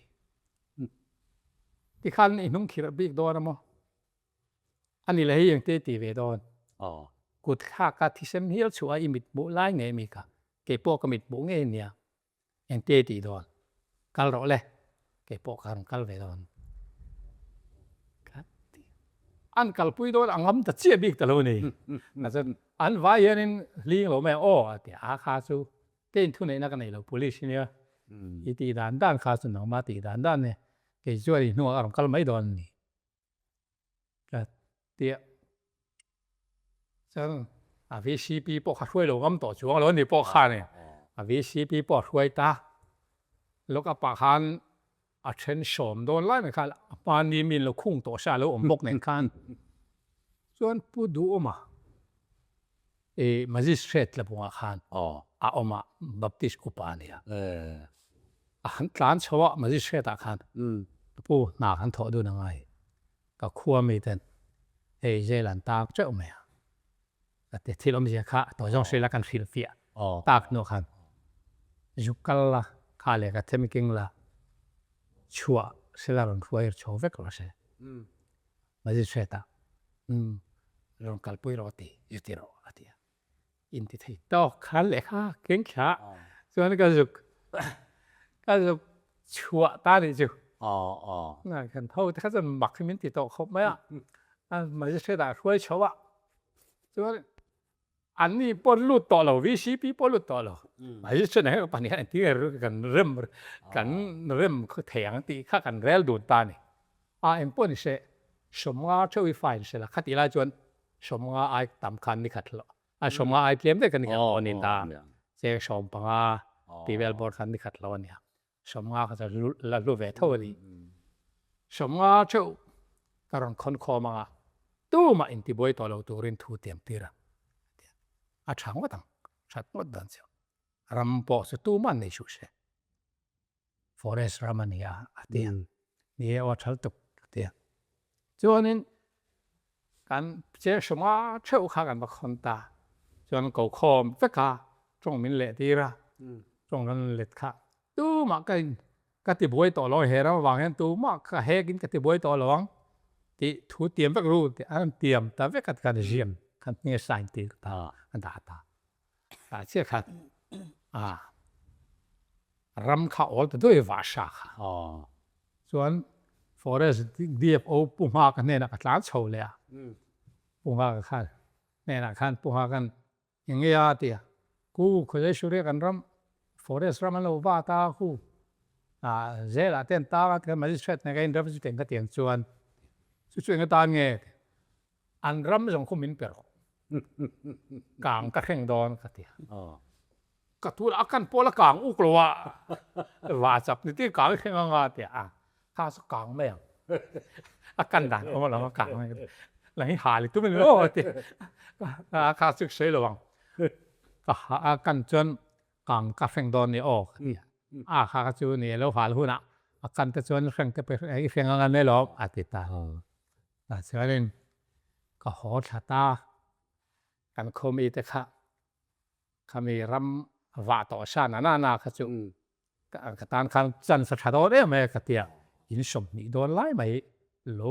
Tikhan i hnung khirh bik dawn a maw? A ni le hei engte i ti ve dawn? Kut thlak a thisem hial chhuah a i mit hmuh lai ngei mi kha, kei pawh ka mit hmuh ngei nia, engte i tih dawn? Kal rawh le, kei pawh ka rawn kal ve dawn. Ka ti. An kalpui dawn a ngam ta chiah bik ta lo ni. An vai hianin hling lo mai ang aw a ti a, kha chu kei thuneihna ka nei lo police hi nia i tih dan dan kha chu nangmah tih dan dan nia kei chuan i hnuah a rawn kal mai dawn a ni ka ti a. Chuan a VCP pawh kha hruai lo ngam tawh chuang lo a ni pawh khan a VCP pawh a hruai ta lock up ah khan A then sawm dawn lai mai khan a hmani mi lo khung tawh se a lo awm bawk nen khan chuan Pu Duhawma i Magistrate tlabungah khan a awm a, Baptist upa a nia. A han tlan chho a Magistrate ah khan Pu hna kan thawh dun angai ka khua mi ten hei jail an tang teuh mai a. Ka ti thil awmzia kha tawh zawng hrilh a kan hrilh fiah tak hnuah khan zu kal la kha leh ka them king la chhuah sela rawn hruai chho vek rawh se magistrate ah rawn kalpui rawh ti zu ti rawh a ti a in ti thei tawk khan lehkha keng thla chuan ka zuk ka zuk chhuah ta nih chu kan ho te kha chuan mak hi min ti tawh khawp mai a magistrate ah hruai chho a. Chuan anni pawh lut tawh lo, VCP pawh lut tawh lo. Mahse chuan heng pahnih hian engtin nge kan rem kan rem thei ang tih kha kan rel dun ta a ni. A eng pawh ni se, sawmnga theuh hi fine se la, khatih lai chuan sawmnga ai tam khan ni khat lo, a sawmnga ai tlem daih khan ni khat lo a ni ta. Cheng 15 tih vel bawr khan ni khat lo a nia. 50 kha chu la hlu ve tho a ni. 50 theuh ka rawn khawn khawm ang a, tumah intibuai tawh lo turin thu tiam tir ang a ti a. A tha ngawt ang, that ngawt dan chu. Ram pawh chu tumah an nei suh se. Forest ram a ni a, a ti a. Ni e aw a thal tuk a ti a. Chuanin kan cheng 50 theuh kha kan va khawn ta. Chuan ko khawm vek a, tawng min leh tir a, tawng kan let kha tumah ka in ka ti buai tawh lo ang, he ram avang hian tumah ka hek in ka ti buai tawh lo ang tih thu tiam vek ru tih an tiam ta vek a kan ziam khan hming a sign tir ta a dah ta. Tah chiah khan a ram kha awl ta duai vahsa kha. Chuan forest DFO Pu Nghaka hnenah ka tlan chho leh a, Pu Nghaka khan hnenah khan Pu Nghaka'n eng nge a ti a, Ku Khawzaisuria kan ram forest ram an lo vat a khu zelah te an tang a tikhan magistrate nen ka inrem chu teng ka ti ang chuan chu chu eng atan nge An ram zawng khu min pe rawh. Kang ka hreng dawn ka ti a. Ka tu a kan pawl a kang uk lo a. Va chap ni tir kang i hreng anga a ti a. Kha chu kang mai ang. A kan dan awm alawm a kang mai. Lang hi hal i tum a ni maw a ti a. Kha chu sawi lo ang. Ka ha a kan chuan kang ka hreng dawn ni aw ka ti a. A kha kha chu ni lo hal hunah a kan te chuan hreng te pawh i hreng anga mai lawm a ti ta. Tah chuanin. Ka haw thla ta, kan khaw mite kha khami ram vah tawh sa na na na kha chu ka tan khan chance a tha dawn em mai a ka ti a, in 20 dawn lai mai lo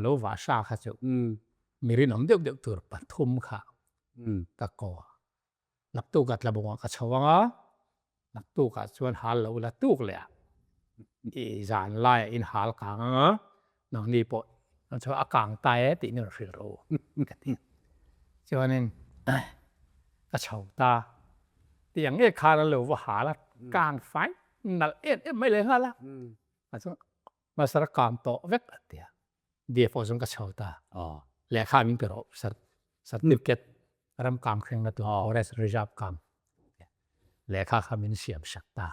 lo vah sa kha chu mi rinawm deuh deuh tur pathum kha ka ko a. Naktukah tlabawngah ka chho ang a, naktukah chuan hal lo la tuk leh a, i zan laiah in hal kang ang a, nangni pawh an chho a kang ta e tih in rawn hrilh rawh u ka ti. Chuanin ka chho ta, tiang nge khan an lo va hal a, kang fai nalh em em mai leh nghal a, mahse kang tawh vek a ti a. DFO zawng ka chho ta. Lehkha min pe rawh certificate ram kang thlengna tur forest reserve kang lehkha kha min siam sak ta.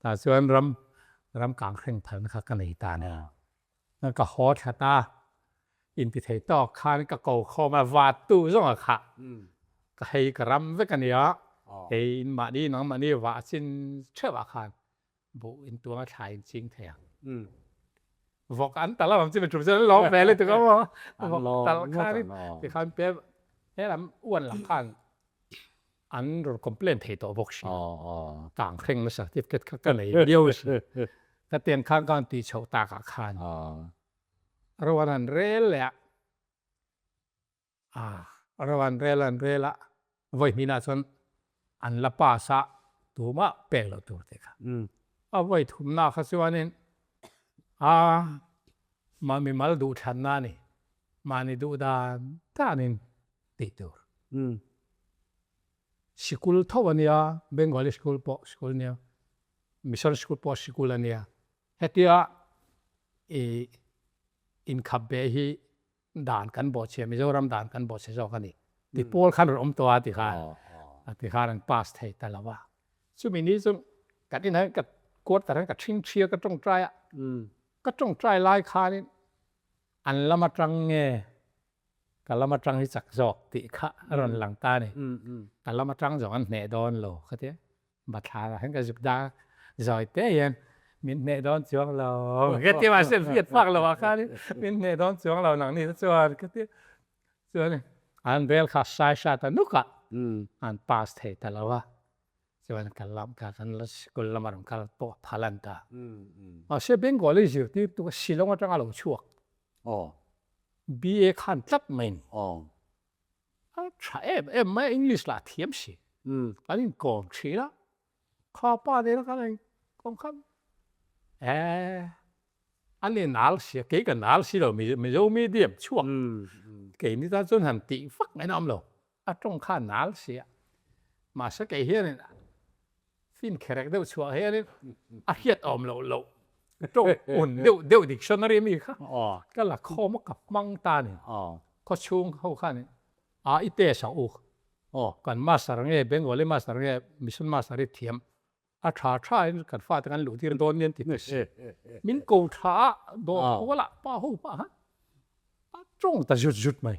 Tah chuan ram ram kang thleng phalna kha ka nei ta a ni. Ka haw thla ta, inti thei tawk khan ka ko khawm a, vattu zawng a khah. Ka hei ka ram vek a nia, hei in mahni nangmahni vah chin theuhah khan Buh in tuang a thla in ching thei ang. Vawk an tal avang chu mi tum chuan an lawm ve lutuk a maw. Vawk tal khan in tikhan pe he lam uan lam khan an rawn complain thei tawh bawk si. Kang hreng na certificate kha ka nei viau si. Ka tiang khan ka han tih chhoh tak ah khan ro an han rel leh a. A ro an rel an rel a, vawi hnihna chuan an la pass a, tumah pek loh tur te kha. A vawi thumna kha chuanin a mahni mal duh thlanna a ni, mahni duh dan danin tih tur. Sikul tho a nia, Bengali school pawh sikul a nia, Mission school pawh sikul a nia. Hetia i inkhap ve hi Dan kan bawhchhia, Mizoram dan kan bawhchhe zawk a ni. Ti pawl khan rawn awm tawh a ti khan, a ti khan an pass thei ta lo a. Chumi ni chu kan inah hian ka quarter hian ka ṭhingṭhi a, ka ṭawngṭai a. Ka ṭawngṭai lai khanin an lam aṭang nge ka lam aṭang hi chak zawk tih kha a rawn lang ta a ni. Ka lam aṭang zawng an hneh dawn lo ka ti a. Bathlar ah hian ka zuk dak a, zawi te hian min hneh dawn chuang lo ka ti mahse hriat phak lo ah khan min hneh dawn chuang lo nang ni te chuan ka ti chuan an rel kha sai hrat a nuk a an pass thei ta lo a chuan ka lam ka kan la school lama rawn kal pawh a phal an ta mahse Bengali zirtirtu kha Shillong atanga lo chhuak BA khan tlat mai in. A tha em em mai a, English lah a thiam si. Kan inkawm thin a, kha pa nena kan inkawm khan eh a ni nal si a, kei ka nal si lo Mizo medium chhuak keini tan chuan han tih vak ngaihna a awm lo, a tawng kha a nal si a, mahse kei hianin Fin kherek deuh chhuah hianin a hriat awm loh loh tawng un deuh deuh dictionary ami kha ka la khawm a ka hmang ta a ni. Khawchhung ho khanin a i test ang u kan master nge Bengali master nge Mission master hi thiam a tha tha in kan fate kan luh tir dawn nia an ti hmel si. Min ko tha a dawr kualah pa ho hmah khan a tawng ta zut zut mai.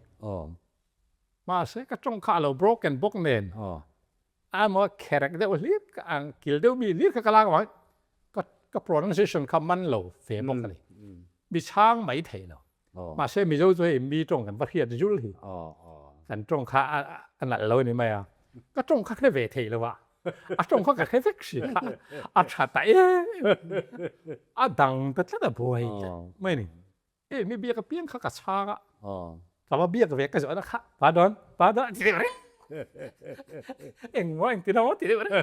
Mahse ka tawng kha a lo broken bawk nen A maw kherek deuh hlir ka ang kil deuh mi hlir kha ka lak avangin ka ka pronunciation kha man lo ve bawk a ni. Mi chhang mai thei lo. Mahse Mizo chu hei mi tawng kan va hriat zul hi. Kan tawng kha a nalh lo a ni mai a. Ka tawng kha hre ve thei lo a. A tawng kha ka hre vek si kha. A tha ta em a dang ta tlat a buai mai a ni. Hei mi biak apiang kha ka chhang a, ka va biak ve ka zawhna kha pardon, pardon a ti deuh reng. Engmaw engtin emaw ti deuh reng.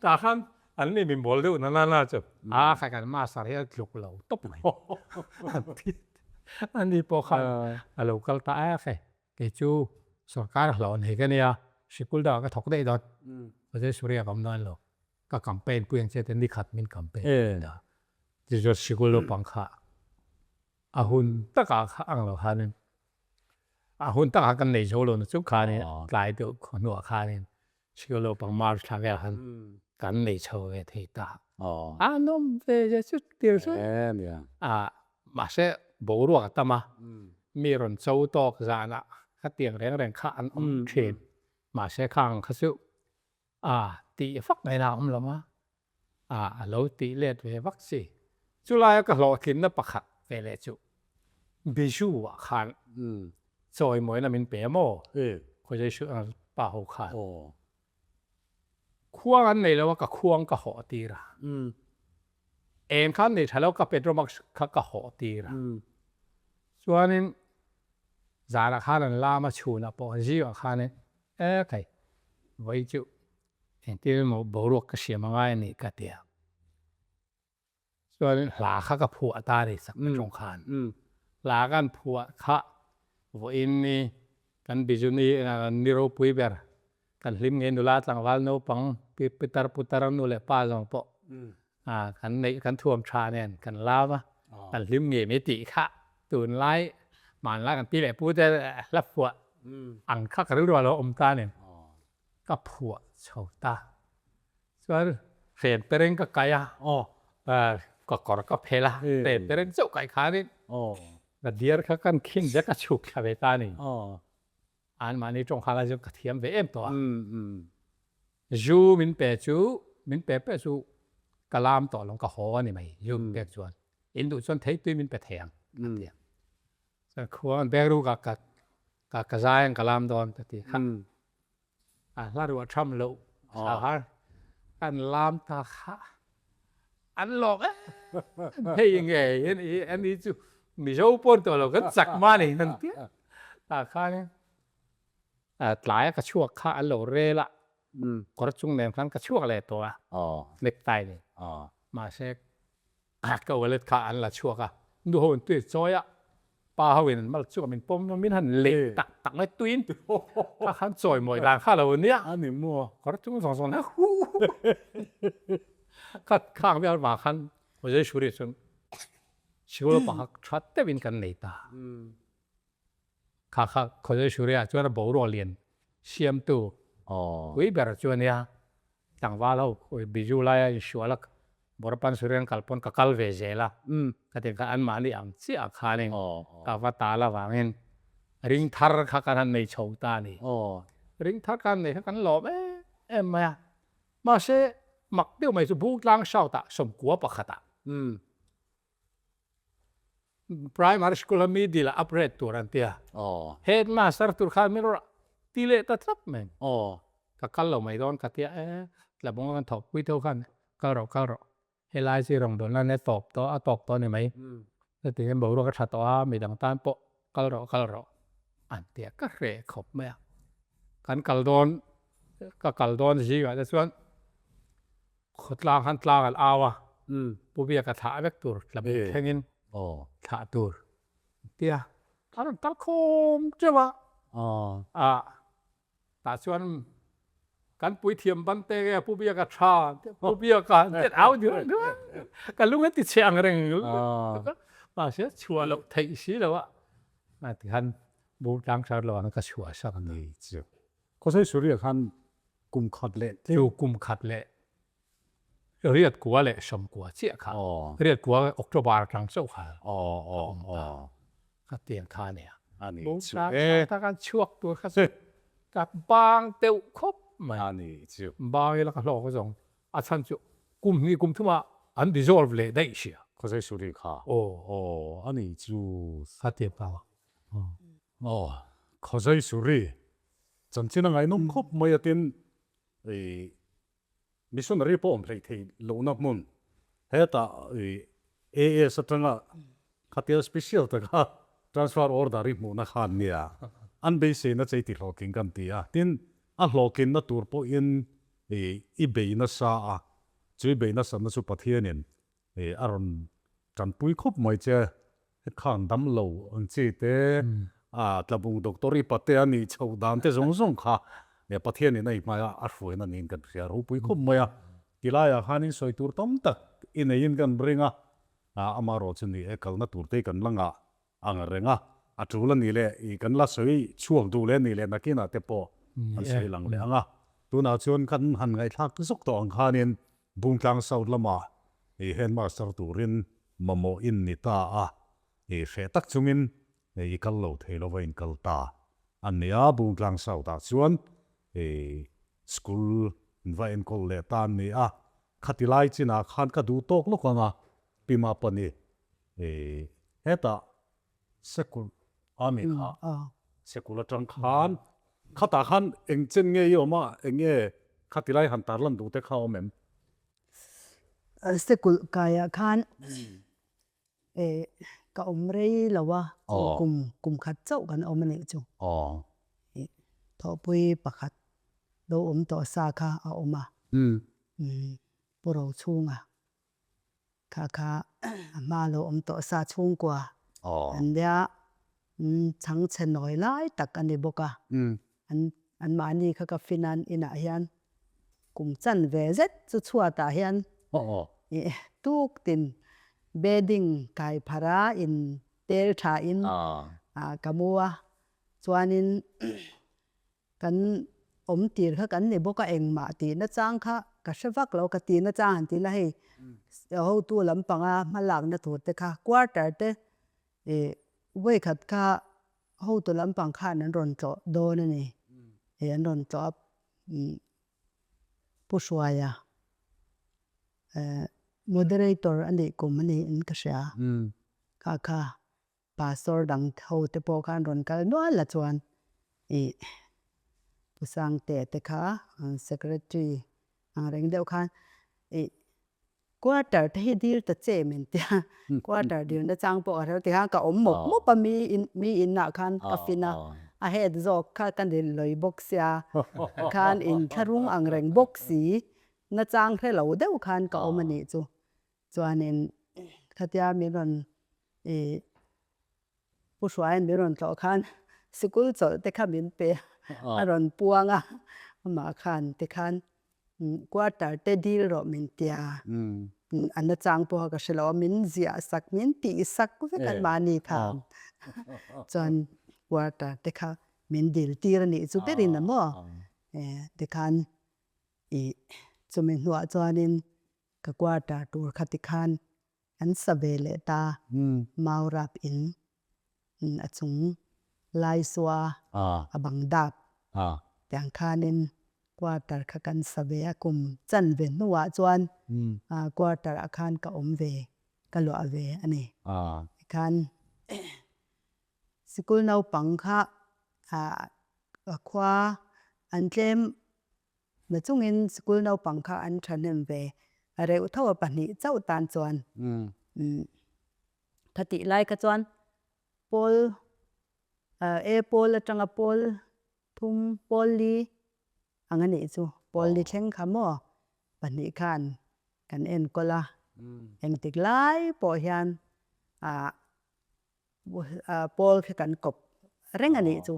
Tah khan an ni min bawl deuh na na na chu a kha kan master hi a tluk lo tawp mai. Ani pawh khan a lo kal ta a khe kei chu sorkar hlawh nei ka nia sikul dangah ka thawk daih dawn. Mahse Surya ka awm dawn lo. Ka campaign pui ang che te nikhat min campaign pui ta. Tichuan sikul naupang kha a hun takah kha ang lo khanin a hun takah kan nei zo lo na chu khanin tlai deuh hnuah khanin sikul naupang March thla velah khan kan nei chho ve thei ta. A nawm ve zia chu tir chu a mahse boruak a tam a, mi rawn cho tawk zanah khatiang reng reng kha an awm thin. Mahse khang kha chu A tih vak ngaihna a awm lo a, a a lo tih let ve vak chi. Chulaia ka hlawhtlinna pakhat ve leh chu. Biju ah khan chawimawina min pe a maw? Khawizawi pa ho khan. Khuang an nei lo a ka khuang ka hawh tir a. Eng kha an nei tha lo ka Petromax kha ka hawh tir a. Chuanin zanah khan an lam a chhunah pawh zingah khanin e khai vawi chu engtin emaw boruak ka siam angai a ni ka ti a. Chuanin hla kha ka phuah ta a ni sak atang khan. Hla kan phuah kha vawiin ni kan Bijuni ni ropui ber kan hlim ngei nula tlangval naupang pitar putar nu leh pa zawng pawh kan neih kan thuam tha nen kan lam a kan hlim ngei mai tih kha tunlai hmanlai kan pi leh pu te hla phuah ang kha ka rilru a lo awm ta a ni. Ka phuah chho ta. Chuan hren pereng ka kai a, ka kawr ka phel a, hren pereng chauh kai khanin ka diar kha kan khin zet ka chhuk thla ve ta a ni. Anmahni tawng kha la chu ka thiam ve em tawh a. Zu min pe chu, min pe pe chu ka lam tawh lo, ka haw a ni mai zu min pek chuan. In duh chuan theitui min pe thei ang a ti a. Chuan khua beng ruk ah ka ka zai ang ka lam dawn ka ti kha. A hla ruah tham loh sahar kan lam ta kha an lawm em hei nge ani chu Mizo pawn tawh lo kan chak ma ni nan tia tah khanin tlai a ka chhuak kha an lo rel a kawr chung nen khan ka chhuak leh tawh a necktie nen mahse Ka wallet kha an la chhuak a, nu ho in tui chawi a, pa ho in an mal chhuak a min pawm a, min han leh tak tak mai tuiin kha khan chawi mawi dan kha lo nia. A ni maw? Kawr chung zawng zawng nen huh kha khang vel vang khan Jose Shuri chuan sikul naupang kha tha deuhin kan nei ta. Kha kha Jose Shuri ah chuan a boruak lian siamtu pui ber chu a nia. Tlangval ho Biju laia inhrual a Borapan Surian kal pawn ka kal ve zel a, ka ti kha anmahni ang chiah khanin ka va tal avangin ring thar kha kan han nei chho ta a ni. Ring thar kan nei kha kan lawm em em mai a, mahse mak deuh mai chu Bungtlang South ah sawmkua pakhatah Primary school a middle ah upgrade tur an tia. Headmaster tur khan min rawn ti leh ta tlat mai. Ka kal lo mai dawn ka tia e, tlabung a kan thawh pui deuh khan kal rawh kal rawh helai chu i rawn dawn lan e tawp tawh a tawk tawh a ni mai. Heti hian boruak a tha tawh a midang tan pawh kal rawh kal rawh an tia ka hreh khawp mai a. Kan kal dawn ka kal dawn zingah te chuan Khawtlang khan tlang an au a, Pu Biaka thlah vek tur tla buk thlengin thlah tur tia a rawn kal khawm teuh a. Ah tah chuan kan puithiam ban te nge Pu Biaka tha Pu Biaka an au duah duah ka lung an ti chhe ang reng mahse chhuah loh theih si lo a tikhan Bungtlang Sar lo ang ka chhuah sak a ni chu. Khawsei Suria khan kum khat leh tlem. Chu kum khat leh riat kua leh sawm kua chiah kha. Riat kua October atang chauh kha a awm ta. Kha tiang kha a nia. A ni chu e. Bung khan chhuak tur kha chu ka bang deuh khawp mai. A ni chu. Bang ila ka hlawk zawng a chhan chu kum hnih kum thumah an dissolve leh daih sia. Khawsei Suri kha. Aw a ni chu. Kha tiang kha. Aw Khawsei Suri Chanchin a ngaihnawm khawp mai a tin i missionary pawh awm hleih theih lohna hmun hetah i AS atanga khatia special taka transfer order i hmuhna khan nia an beiseina chei ti hlawhtling kan ti a tin a hlawhtlinna tur pawhin i i bei nasa a chu i bei nasatna chu Pathianin i a rawn tanpui khawp mai che. Khang dam lo ang chi te, a tlabung doctor i pate a nih chhoh dan te zawng zawng kha Pathian in a i hmai a, a hruaina niin kan hria ropui khawp mai a. Tilaiah khanin sawi tur tam tak i neiin kan ring a, amaherawh chu ni e kalna tur te kan la ngah ang reng a, a tul a nih leh i kan la sawi chhuak duh leh a nih leh nakinah te pawh an sawi lang leh ang a. Tunah chuan kan han ngaihthlak zawk tawh ang khanin Bungtlang South lamah i headmaster turin mamawh in ni ta a, i hreh tak chungin i kal lo thei lova in kal ta a nia. Bungtlang South ah chuan i school in va enkawl leh ta a ni a, khati lai chinah khan ka duh tawk lawk ang a, Pima pani i hetah. Sekulh a mi kha. Sekulh atang khan khatah khan eng chen nge i awm a, eng nge khati lai han tarlan duh te kha a awm em? Sekulh kaiah khan ka awm rei lo a, kum kum khat chauh kan awm a nih chu. Thawhpui pakhat lo awm tawh sa kha a awm a, Pu Rochhunga Kha kha a hma lo awm tawh sa chhungkua an nia chhangchhe nawi lai tak a ni bawk a. An anmahni kha ka fin an inah hian kum chan ve zet chu chhuatah hian tuk tin bedding kai phar a in tel tha in ka mu a chuanin Kan awm tir kha kan ni bawk a, engmah tihna chang kha ka hre vak lo, ka tihna chang han tih la hei hotu lampanga hma lakna tur te kha quarter te ih vawikhat kha hotu lampang khan an rawn tlawh dawn a ni, ih an rawn tlawh a Pu Hruaia moderator a nih kum a niin ka hria kha kha. Pastor dang ho te pawh khan rawn kal nual a chuan ih Pu Sangte te kha secretary ang reng deuh khan ih quarter te hi dil ta che min tia quarter dil na chang pawh ka hre lo tikhan ka awm mawp mawp a mi in mi in ah khan ka fin a a head zawk kha ka ni lawi bawk sia khan in thlarung ang reng bawk si na chang hre lo deuh khan ka awm a nih chu. Chuanin khatia min rawn ih Pu Hruaia'n min rawn tlawh khan sikul chawlh te kha min pe a rawn puang a, amah khan tikhan quarter te dil rawh min tia a nachang pawha ka hre lo a, min ziah sak min tih sak vek an mahni khan chuan quarter te kha min dil tir a nih chu berin a maw tikhan ih chumi hnuah chuanin Ka quarter tur kha tikhan an sa ve leh ta, mau rap in a chung lai sua a bang dap tiang khanin quarter kha kan sa ve a, kum chan ve hnuah chuan quarter ah khan ka awm ve, ka luah ve a ni. Tikhan sikul naupang kha khua an tlem Na chungin sikul naupang kha an thahnem ve reuh tho a pahnih chauh tan chuan kha tih lai kha chuan pawl e pawl atanga pawl thum pawl li ang a nih chu pawl li thleng kha maw pahnih khan kan enkawl a engtik lai pawh hian ah Pawl khi kan kawp reng a nih chu.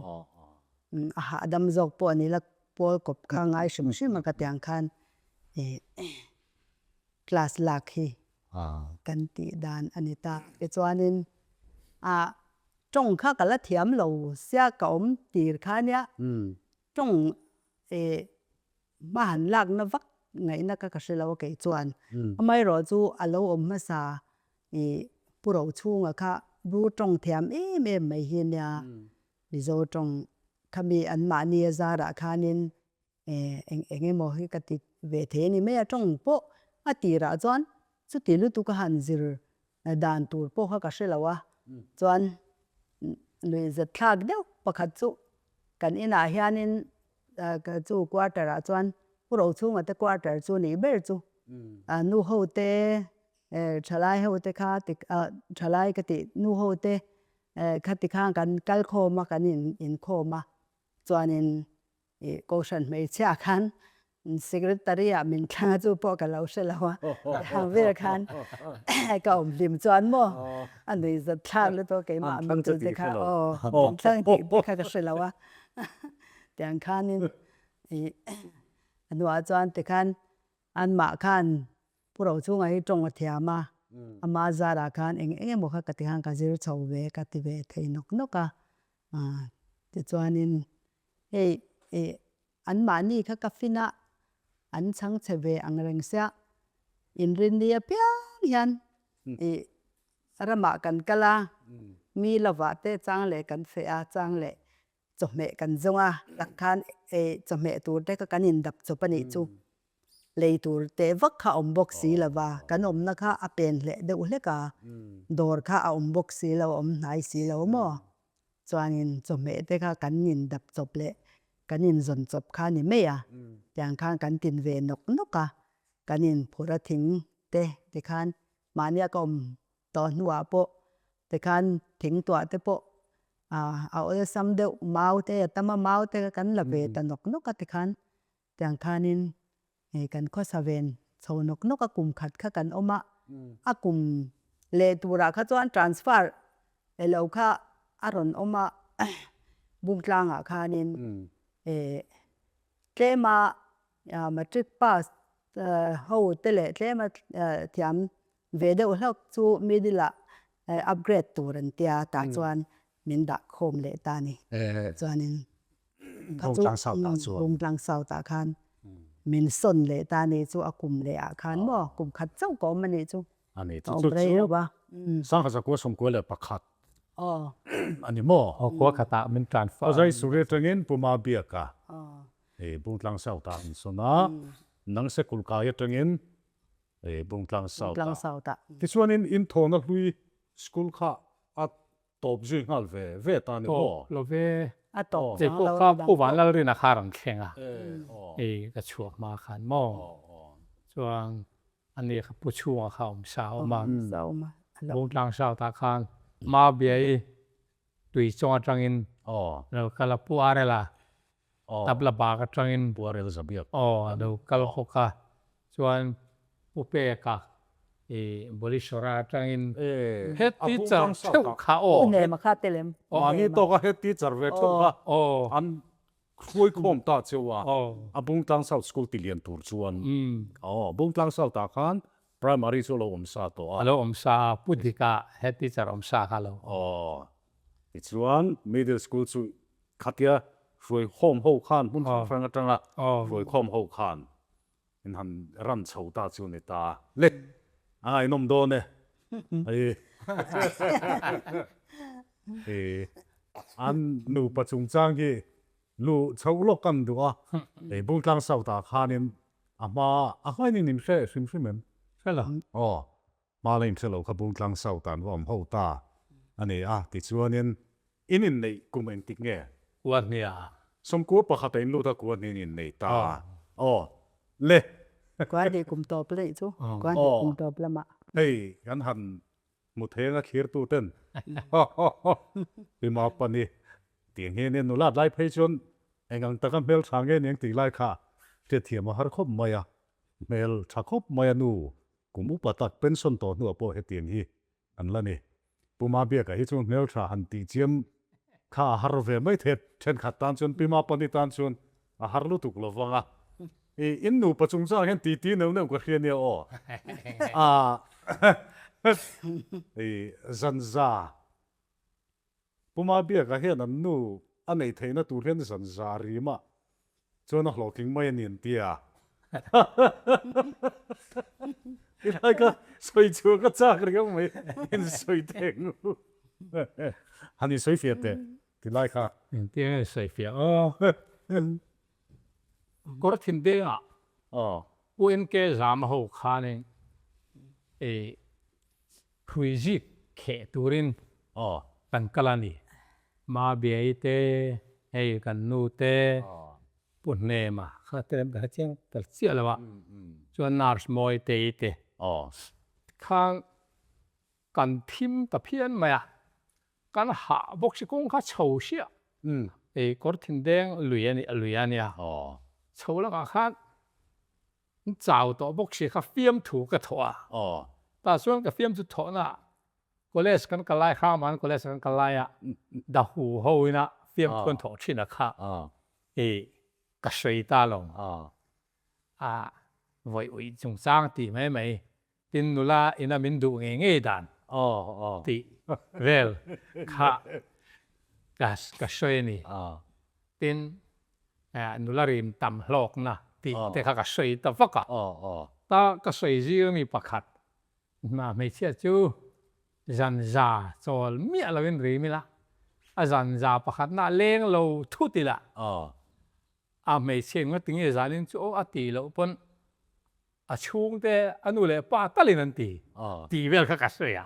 A hahdam zawk pawh a ni la, pawl kawp kha ngai hrim hrim a ka tiang khan class lak hi kan tih dan a ni ta. Tichuanin tawng kha ka la thiam lo sia ka awm tir kha nia tawng Hma han lakna vak ngaihna ka ka hre lo a kei chuan. Amaherawh chu a lo awm hmasa i Pu Rochhunga kha Bru tawng thiam em em mai hi nia Mizo tawng khami an mahni a zarah khanin eng eng emaw hi ka ti ve thei a ni mai a tawng pawh a tirah chuan chuti lutuk a han zir dan tur pawh kha ka hre lo a chuan nuihzat thlak deuh pakhat chu kan inah hianin Chu quarter ah chuan Pu Rochhunga te quarter chu nih ber chu nu ho te thalai ho te kha thalai ka tih nu ho te kha ti khan kan kal khawm a kan inkhawm a chuanin ih Kohhran hmeichhia khan Secretary ah min thlang a chu pawh ka lo hre lo a hang vel khan ka awm hlim chuan maw a nui zat thlak lutuk a keimah min chu te kha aw an thlang tih te kha ka hre lo a tiang khanin ih a hnuah chuan tikhan anmah khan Pu Rochhunga hi tawng a thiam a ama zarah khan eng eng emaw kha ka ti khan ka zir chho ve ka ti ve thei nawk nawk a tichuanin hei ih Anmahni kha ka fin a, an chhang che ve ang reng sia. Inrinni apiang hian ih ramah kan kal a, mi lovah te chang leh kan feh a, chang leh chawhmeh kan zawng a, tak khan ih chawhmeh tur te kha kan indap chawp a nih chu. Lei tur teh vak kha a awm bawk si lo va, kan awmna kha a pen hleh deuh hlek a, dawr kha a awm bawk si lo, a awm hnai si lo maw? Chuanin chawhmeh te kha kan indap chawp leh kan inzawn chawp kha a ni mai a, tiang khan kan tin ve nawk nawk a, kan inphur a thing te tikhan mahnia ka awm tawh hnuah pawh tikhan thing tuah te pawh a awlsam deuh mau te a tam a, mau te kha kan la ve ta nawk nawk a tikhan Tiang khanin hei kan khawsa ven chho nawk nawk a kum khat kha kan awm a, a kum leh turah kha chuan transfer elo kha a rawn awm a, Bungtlangah khanin tlema matric pass ho te leh tlema thiam ve deuh hlauh chu middle ah upgrade tur an tia tah chuan min dah khawm leh ta a ni. Chuanin kha chu Bungtlang South ah khan min sawn leh ta a ni chu a kum leh ah khan maw kum khat chauh ka awm a nih chu ka awm rei lo a. Sangha zakua sawmkua leh pakhat a ni maw? Aw khua khatah min transfer. Azai Suri atangin Puma Biaka Bungtlang South ah an sawn a, Nangse Kulkai atangin Bungtlang South ah. Tichuanin inthawhna hlui school kha a tawp zui nghal ve ve ta ni maw? Tawp lo ve. A tawp Chei pawh kha Pu Vanlalrina kha rawn thleng a, ei ka chhuak hma khan maw? Chuan ani kha Pu Chhunga kha awm sa a awm a. Bungtlang South ah khan Mabiai tui chawng atangin lo kal a, Pu Arela Tabla bak atangin Pu Arel Zabiak a lo kal bawk a, chuan Pu Peka i Bolishora atangin head teacher theuh kha aw. Pu Hnema kha tel em? Mahni tawka head teacher ve theuh kha an hruaikhawm ta cheu a, a Bungtlang South School ti lian tur chuan Bungtlang South ah khan Primary chu a lo awm sa tawh a. A lo awm sa a, Pu Dika head teacher awm sa kha lo. Aw. Tichuan middle school chu khatia hruaikhawm ho khan hmun hrang hrang atanga hruaikhawm ho khan in han ran chho ta chu ni ta le. A ngaihnawm dawn e. Hei an nupa chungchang hi Lu chho lawk kan duh a, hei Bungtlang South ah khanin a hma a hmain in inhre hrim hrim em? Hre lo. Aw, hma la inhre lo kha Bungtlang South ah an va awm ho ta a ni a, tichuanin in inneih kum engtik nge? Kua hnia. Sawmkua pakhat a in lut a, kua hniin in innei ta. Aw, le. Kua hnih kum tawp leh chu, kua hnih kum tawp lamah. Hei kan han Muthenga thlirtu ten Pi Mapani tih nghe nia nulat lai phei chuan eng ang taka hmel tha nge niang tih lai kha hriatthiam a har khawp mai a, hmel tha khawp mai a nu kum upa tak pension tawh hnuah pawh hetiang hi an la ni. Pu Mabiaka hi chuan hmel tha han tih chiam kha a har ve mai thei a, thenkhat tan chuan Pi Mapani tan chuan A har lutuk lo vang a. I in nupa chungchang hian titi neuh neuh ka hria nia aw. A I zanza Puma Biaka hian an nu a neih theihna tur hian zanza rim a chuan a hlawhtling mai a ni an ti a. I lai ka sawi chhuah ka chak riau mai in sawi teh ngu. Han in sawi fiah teh. Ti lai kha. Engtia nge sawi fiah aw. Kawr thin dengah UNK zam ho khanin ei hrui zik kheh turin kan kal a ni. Mabiai te, hei kan nu te, Pu Hnema kha te ka hre chiang tel chiah lo a, chuan nurse Mawi Tei te khang kan thim ta phian mai a. Kan hah bawk si kawng kha chho hriah ei kawr thin deng lui a nih lui a nia chho lakah khan chau tawh bawk si kha fiamthu ka thawh a tah chuan ka fiamthu thawhna ah college kan kal lai Hraman college kan kal lai ah dahu ho ina fiamthu an thawh thin a kha ei ka sawi ta lo a vawi uih chungchang tih mai mai Tin nula ina min duh ngei ngei dan tih vel kha ka sawi a ni. Tin nula rim tam hlawkna tih te kha ka sawi ta vak a. Ta ka sawi zir mi pakhat hmeichhia chu zanza chawl miah loin rim ila, a zanza pakhatna a leng lo thut ila, a hmeichhia in ngatinge zanin chu aw a tih loh pawn. A chhungte a nu leh pa talin an ti tih vel kha ka hre a.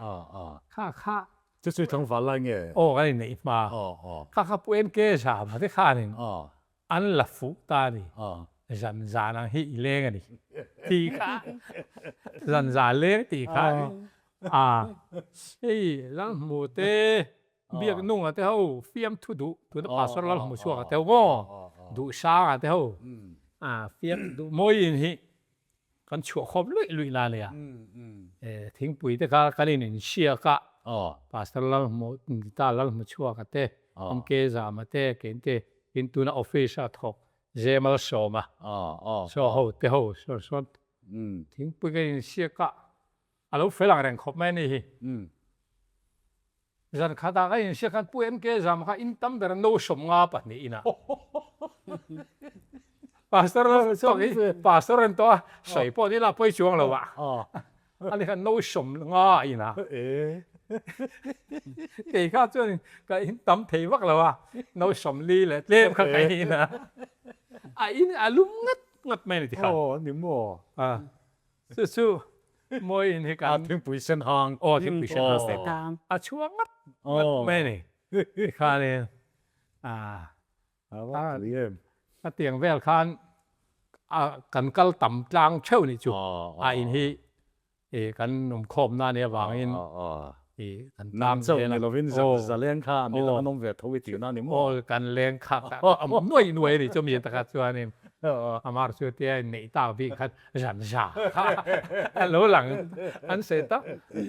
Kha kha. Chu chu tlangval lai nge? Aw kan inneih hma. Kha kha Pu NK Zama te khanin an la fuh ta a ni. Zan zan ang hi i leng a ni tih kha zan zan leng tih kha a hei Lalhmu te Biak nunga te ho fiamthu duh tuna Pastor Lalhmu chhuak a te ho maw Duhsanga te ho fiam duh mawiin hi kan chhuah khawp luih luih la nia thingpui te kha kan in inhriak a Pastor Lalhmu ta Lalhmu chhuak a te MK Zama te kein te tin tuna office a thawk Zemal Sawma saw ho te ho saw sawn thingpui kan inhriak a A lo fel ang reng khawp mai a ni hi. Zan khatah ka inhria khan Pu MK Zama kha in tam ber no 52 inah Pastor lo chuak hi Pastor an tawh a, sawi pawh ni la pawi chuang lo ah ani khan no 50 inah kei kha chuan ka in tam thei vak lo a, no 40 leh tlem kha ka in a, a in a lum ngat ngat mai a ni tikhan. Aw ni maw? Chu chu mawi in hi kan. A thingpui sen hang. Aw thingpui sen hang. A chhuak ngat ngat mai a ni. Tikhanin a a tiang vel khan a kan kal tam tlang theuh nih chu a in hi kan awmkhawmna a nih avangin I kan tlang zel a. Ni lovin zaleng kha mi dang an awm ve tho i tihna a ni maw? Aw kan leng kha a awm nuai nuai a ni chu mi takah chuanin amar chu tia inneih tak bik khan zan za kha a lo lang an sawi tak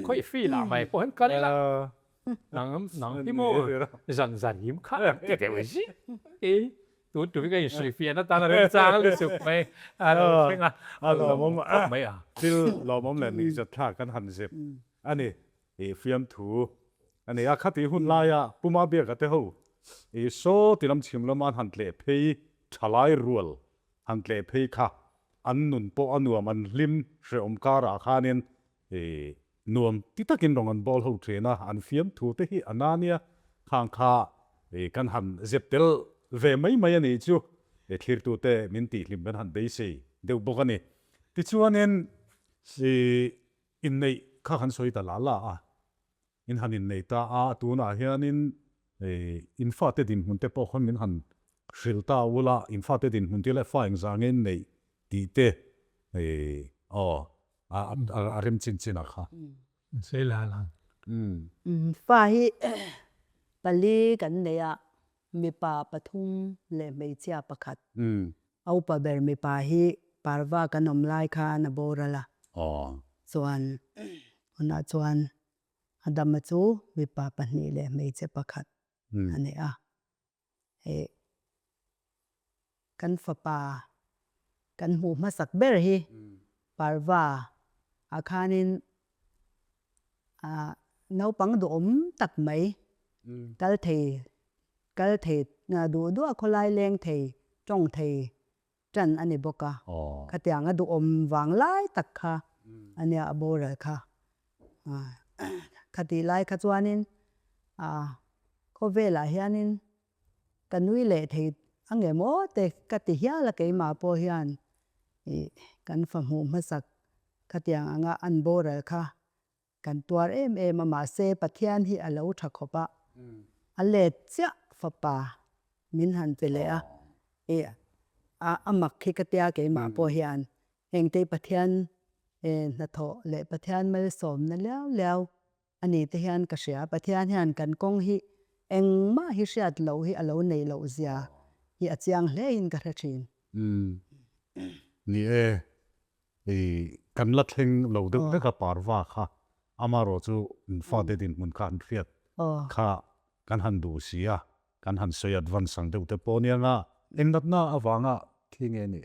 khawih feel ah mai pawh hian kal ila nang nang hi maw zan zan him kha ang ti deuh zing i tun tum hi ka insawi fiahna tan a remchang lutuk mai a lo thleng a a lawmawm mai a. Thil lawmawm leh nuihzat thlak kan han zep A ni, i fiamthu a ni a. Khati hun laia Pu Mabiaka te ho i saw ti lam chhim lama an han tleh phei thalai rual han tleh phei kha an nun pawh a nuam an hlim hrehawm karah khanin i nuam ti takin rawng an bawl ho thin a, an fiamthu te hi a na nia khang kha i kan han zep tel ve mai mai a nih chu i thlirtute min tihhlim kan han beisei deuh bawk a ni. Tichuanin i Inneih kha kan sawi ta la la a, in han innei ta a, tunah hianin in fate dinhmun te pawh khawn min han hrilh ta ula, in fate dinhmun te leh fa engzah nge inneih tih te aw a rem chin chin ah kha. Sawi la la. Fa hi pali kan nei a, mipa pathum leh hmeichhia pakhat. A upa ber mipa hi Parva kan awm lai khan a boral a, chuan hunah chuan a dama chu mipa pahnih leh hmeichhe pakhat a ni a. Hei kan fapa kan hmuh hmasak ber hi Parva ah khanin naupang duhawm tak mai kal thei Kal thei duh duh a khawlai leng thei tawng thei tan a ni bawk a, khatiang a duhawm vang lai tak kha a nia a boral kha. Khatih lai kha chuanin khawvelah hianin ka nui leh thei a nge maw te ka ti hial a keimah pawh hian ih kan fa hmuh hmasak khatiang anga an boral kha Kan tuar em em a mahse Pathian hi a lo tha khawp a, a let chiah fapa min han pe leh a, i a mak hi ka tia keimah pawh hian hengte Pathian hnathawh leh Pathian malsawmna liau liau a ni te hian ka hria. Pathian hian kan kawng hi engmah hi hriat loh hi a lo neih loh zia hi a chiang hle in ka hre thin. Ni e, I kan la thleng lo deuh vek a parva kha amarawh chu fate dinhmun kha an hriat kha kan han duh si a, kan han sawi advance ang deuh te pawh ania nga eng natna avanga thi nge ni?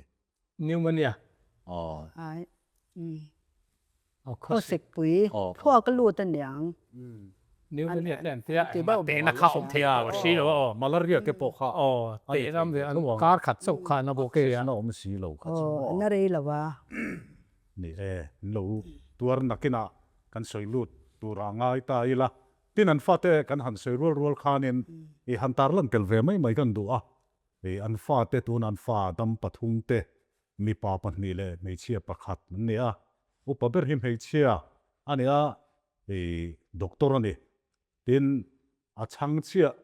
Pneumonia. Khawsik pui thluak a lut aniang. Tehna kha awm thei a si lo a aw. Malaria te pawh kha aw tehna awm thei a kar khat chauh kha na bawk e a awm si lo kha chu maw. Na rei lo a. Ni e, an lo tuar nakinah kan sawi lut tur ah ngai ta ila. Tin an fate kan han sawi rual rual khanin i han tarlan tel ve mai mai kan duh a. I an fate tuna an fa dam pathum te. Mipa pahnih leh hmeichhia pakhat an ni a, upa ber hi hmeichhia a ni a, ih doctor a ni. Tin, a chhang chiah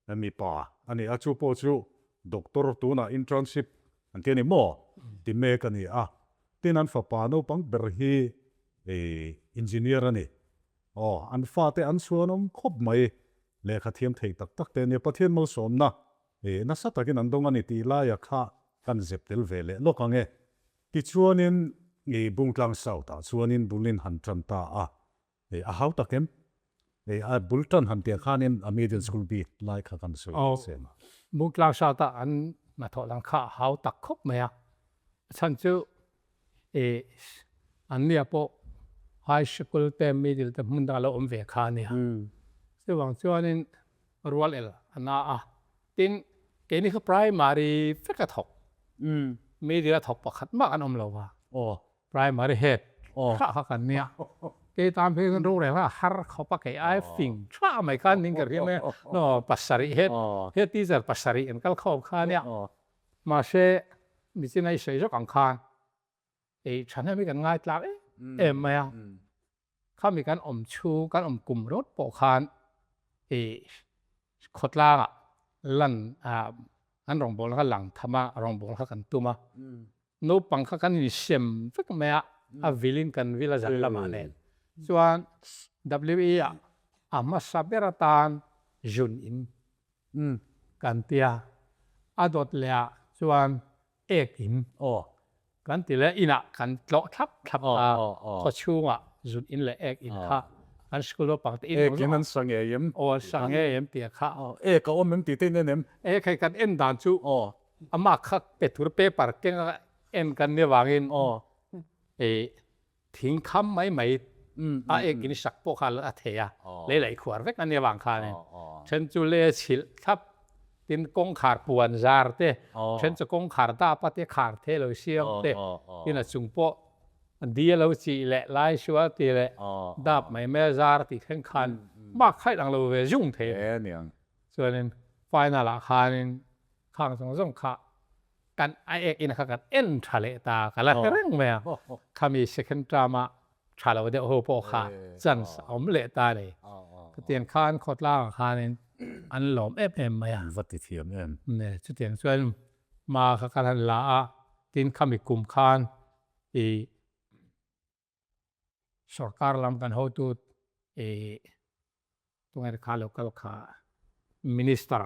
mipa a ni a, chu pawh chu doctor tunah internship an ti a ni maw ti mek a ni a. Tin, an fapa naupang ber hi ih engineer a ni. Aw, an fate an chhuanawm khawp mai, lehkha thiam thei tak tak te a nia, Pathian malsawmna Ih, nasa takin an dawng a ni tih laia kha kan zep tel ve leh lawk ang e. Tichuanin ih Bungtlang South ah chuanin bulin han tan ta a, ih a hau tak em? Ih a bul tan han piah khanin a middle school bik lai kha kan sawi Aw, chem a. Bungtlang South ah an hnathawh dan kha a hau tak khawp mai a, a chhan chu ih an nia pawh high school te middle te hmun dangah lo awm ve kha a nia. Chuvang chuanin Rual el a na a, tin keini kha primary vek a thawk, middle a thawk pakhat mah kan awm lo va, primary head tha kha kan nia, kei tan phei chuan rorel kha a har khawp a, kei ai fing tha mai khan ning ka hria mai a, no pasarih head head teacher pasarih an kal khawm kha ania, mahse nichin a i sawi zawk ang khan ei thahnem hi kan ngai tlak em em mai a. Khami kan awm chhung, kan awm kum ringawt pawh khan ih khawtlangah lan ah an rawngbawlna kha lang tham a, rawngbawlna kha kan tum a. Naupang kha kan insem vek mai a, a vilin kan vil a zan lamah nen. Chuan WE ah a hmasa ber atan zun in kan ti a, a dawt leh ah chuan ek in aw kan ti leh inah kan tlawh thlap thlap a, khaw chhungah zun in leh ek in kha kan school naupang te in Ek in an sa ngei em? Aw an sa ngei em tih kha. Ek a awm em tih te in en em? Ek hei kan en dan chu amah kha pe tur paper keng a en kan nia vangin ih Thing kham mai mai a ek in sak pawh kha a thei a, lei laih khuar vek a nia vang khanin then chu le chhilh thlap tin kawngkhar puan zar te, then chu kawngkhar dap a te khar thei lo siam te, tin a chung pawh di a lo chih leh lai sual tih leh dap mai mai a zar tih thleng khan bak khaih ang lo ve zung thei a ni. Chuanin final ah khanin khang zawng zawng kha Kan a ek in kha kan en tha leh ta ka la hre reng mai a, khami second term a tha lo deuh ho pawh kha chance a awm leh ta a ni. Chutiang khan khawtlang ah khanin an lawm em em mai a. Va ti thiam em. Ne, chutiang chuan hma kha kan han la a, tin khami kum khan i sorkar lam kan hotu i Tunge kha local kha minister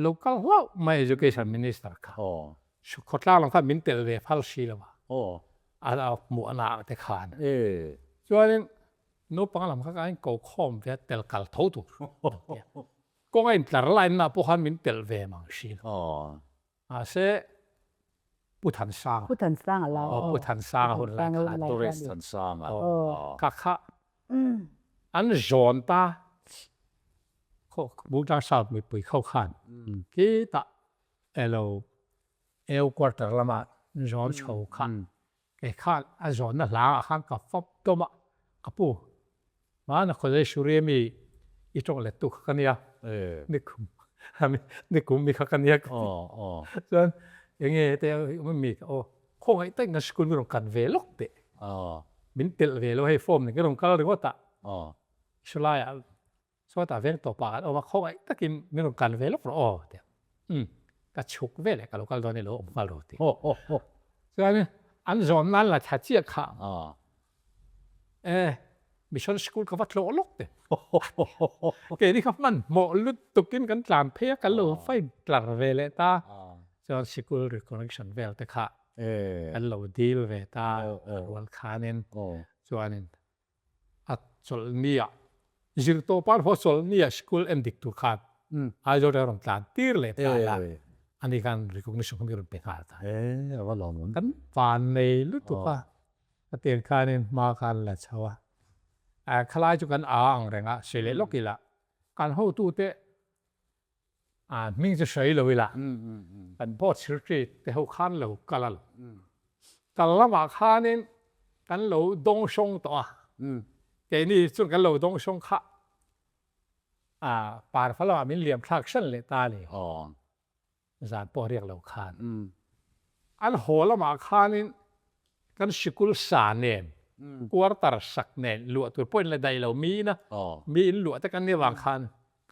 local hlauh mai education minister kha khawtlang lam kha min tel ve phal si lo a a hmuh a nak te khan chuanin naupang lam kha ka in ko khawm ve a tel kal tho tur kawng a in tlar line na pawh khan min tel ve mang si lo mahse Pu Thansanga Pu Thansanga lai Pu Thansanga hun lai khan Tourist Thansanga ka kha An zawn ta Bungtlang South mipui kho khan khitah elo eu quarter lama zawn chho kha kei khan a zawnna hlangah khan ka fap tawm a, ka pu hmana Khawlei mi i tawng let tu kha ka nia, nikum nikum mi kha ka nia ka ti. Chuan enge hete mi aw khawngaih takin kan school mi rawn kan ve lawk teh. Min telh ve lo hei form nen ka rawn kal ringawt a, sawlaiah sawtah veng tawpah kan awm a, khawngaih takin min rawn kal ve lawk rawh aw ti a, umm ka chhuk ve leh ka lo kal dawn e lo awm nghal rawh ti. Chuan an zawn nan la thla chiah kha e mission school ka va tlawh lawk teh. Keini kha hmanhmawh lutukin kan tlan phei a, kan lo fine tlar ve leh ta, chuan sikul recollection vel te kha Kan lo dil ve ta a rual khanin chuanin a chawlhnia zirtawpa haw chawlhnia school en dik tur khan Aizawl a rawn tlan tir leh ta a, ani khan recognition kha mi rawn pe nghal ta. Kan van nei lutuk a, a tir khanin hma khan la chho a, khalai chu kan a ang reng a, sawi leh lawk ila kan hotute A hming chu sawi lo ila, kan board secretary te ho khan lo kal a lo. Kal lamah khanin kan lo dawngsawng tawh a, keini chuan kan lo dawngsawng kha a parfa lamah min liam thlak hran leh ta a ni. Zan pawh riak lo khan. An haw lamah khanin kan sikul sa nen, quarter sak nen luah tur pawhin la daih lo miin a, mi in luah te kan nih avang khan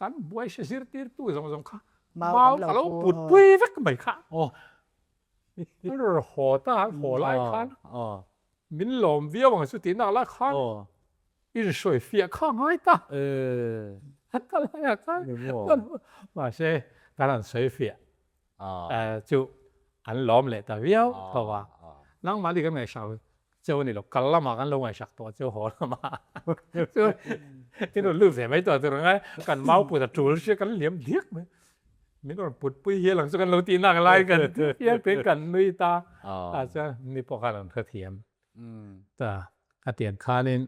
kan buai hre zirtirtu zawng zawng kha mau ka lo put pui vek mai kha. An rawn haw ta, an haw lai khan min lawm viau ang chu tih nak lai khan insawi fiah kha a ngai ta. An kal laiah khan mahse kan han sawi fiah chu an lawm leh ta viau tho a. Nangmahni kan ngaihsak cheu a ni lo, kal lamah kan lo ngaihsak tawh cheu haw lamah chuan in rawn lut ve mai tawh tur ang a, kan mau put a tul sia kan liam diak mai. Min rawn put pui hial ang chu kan lo tih nak lai kan hial te kan nui ta tah chuan ni pawh khan an hrethiam ta a tiang khanin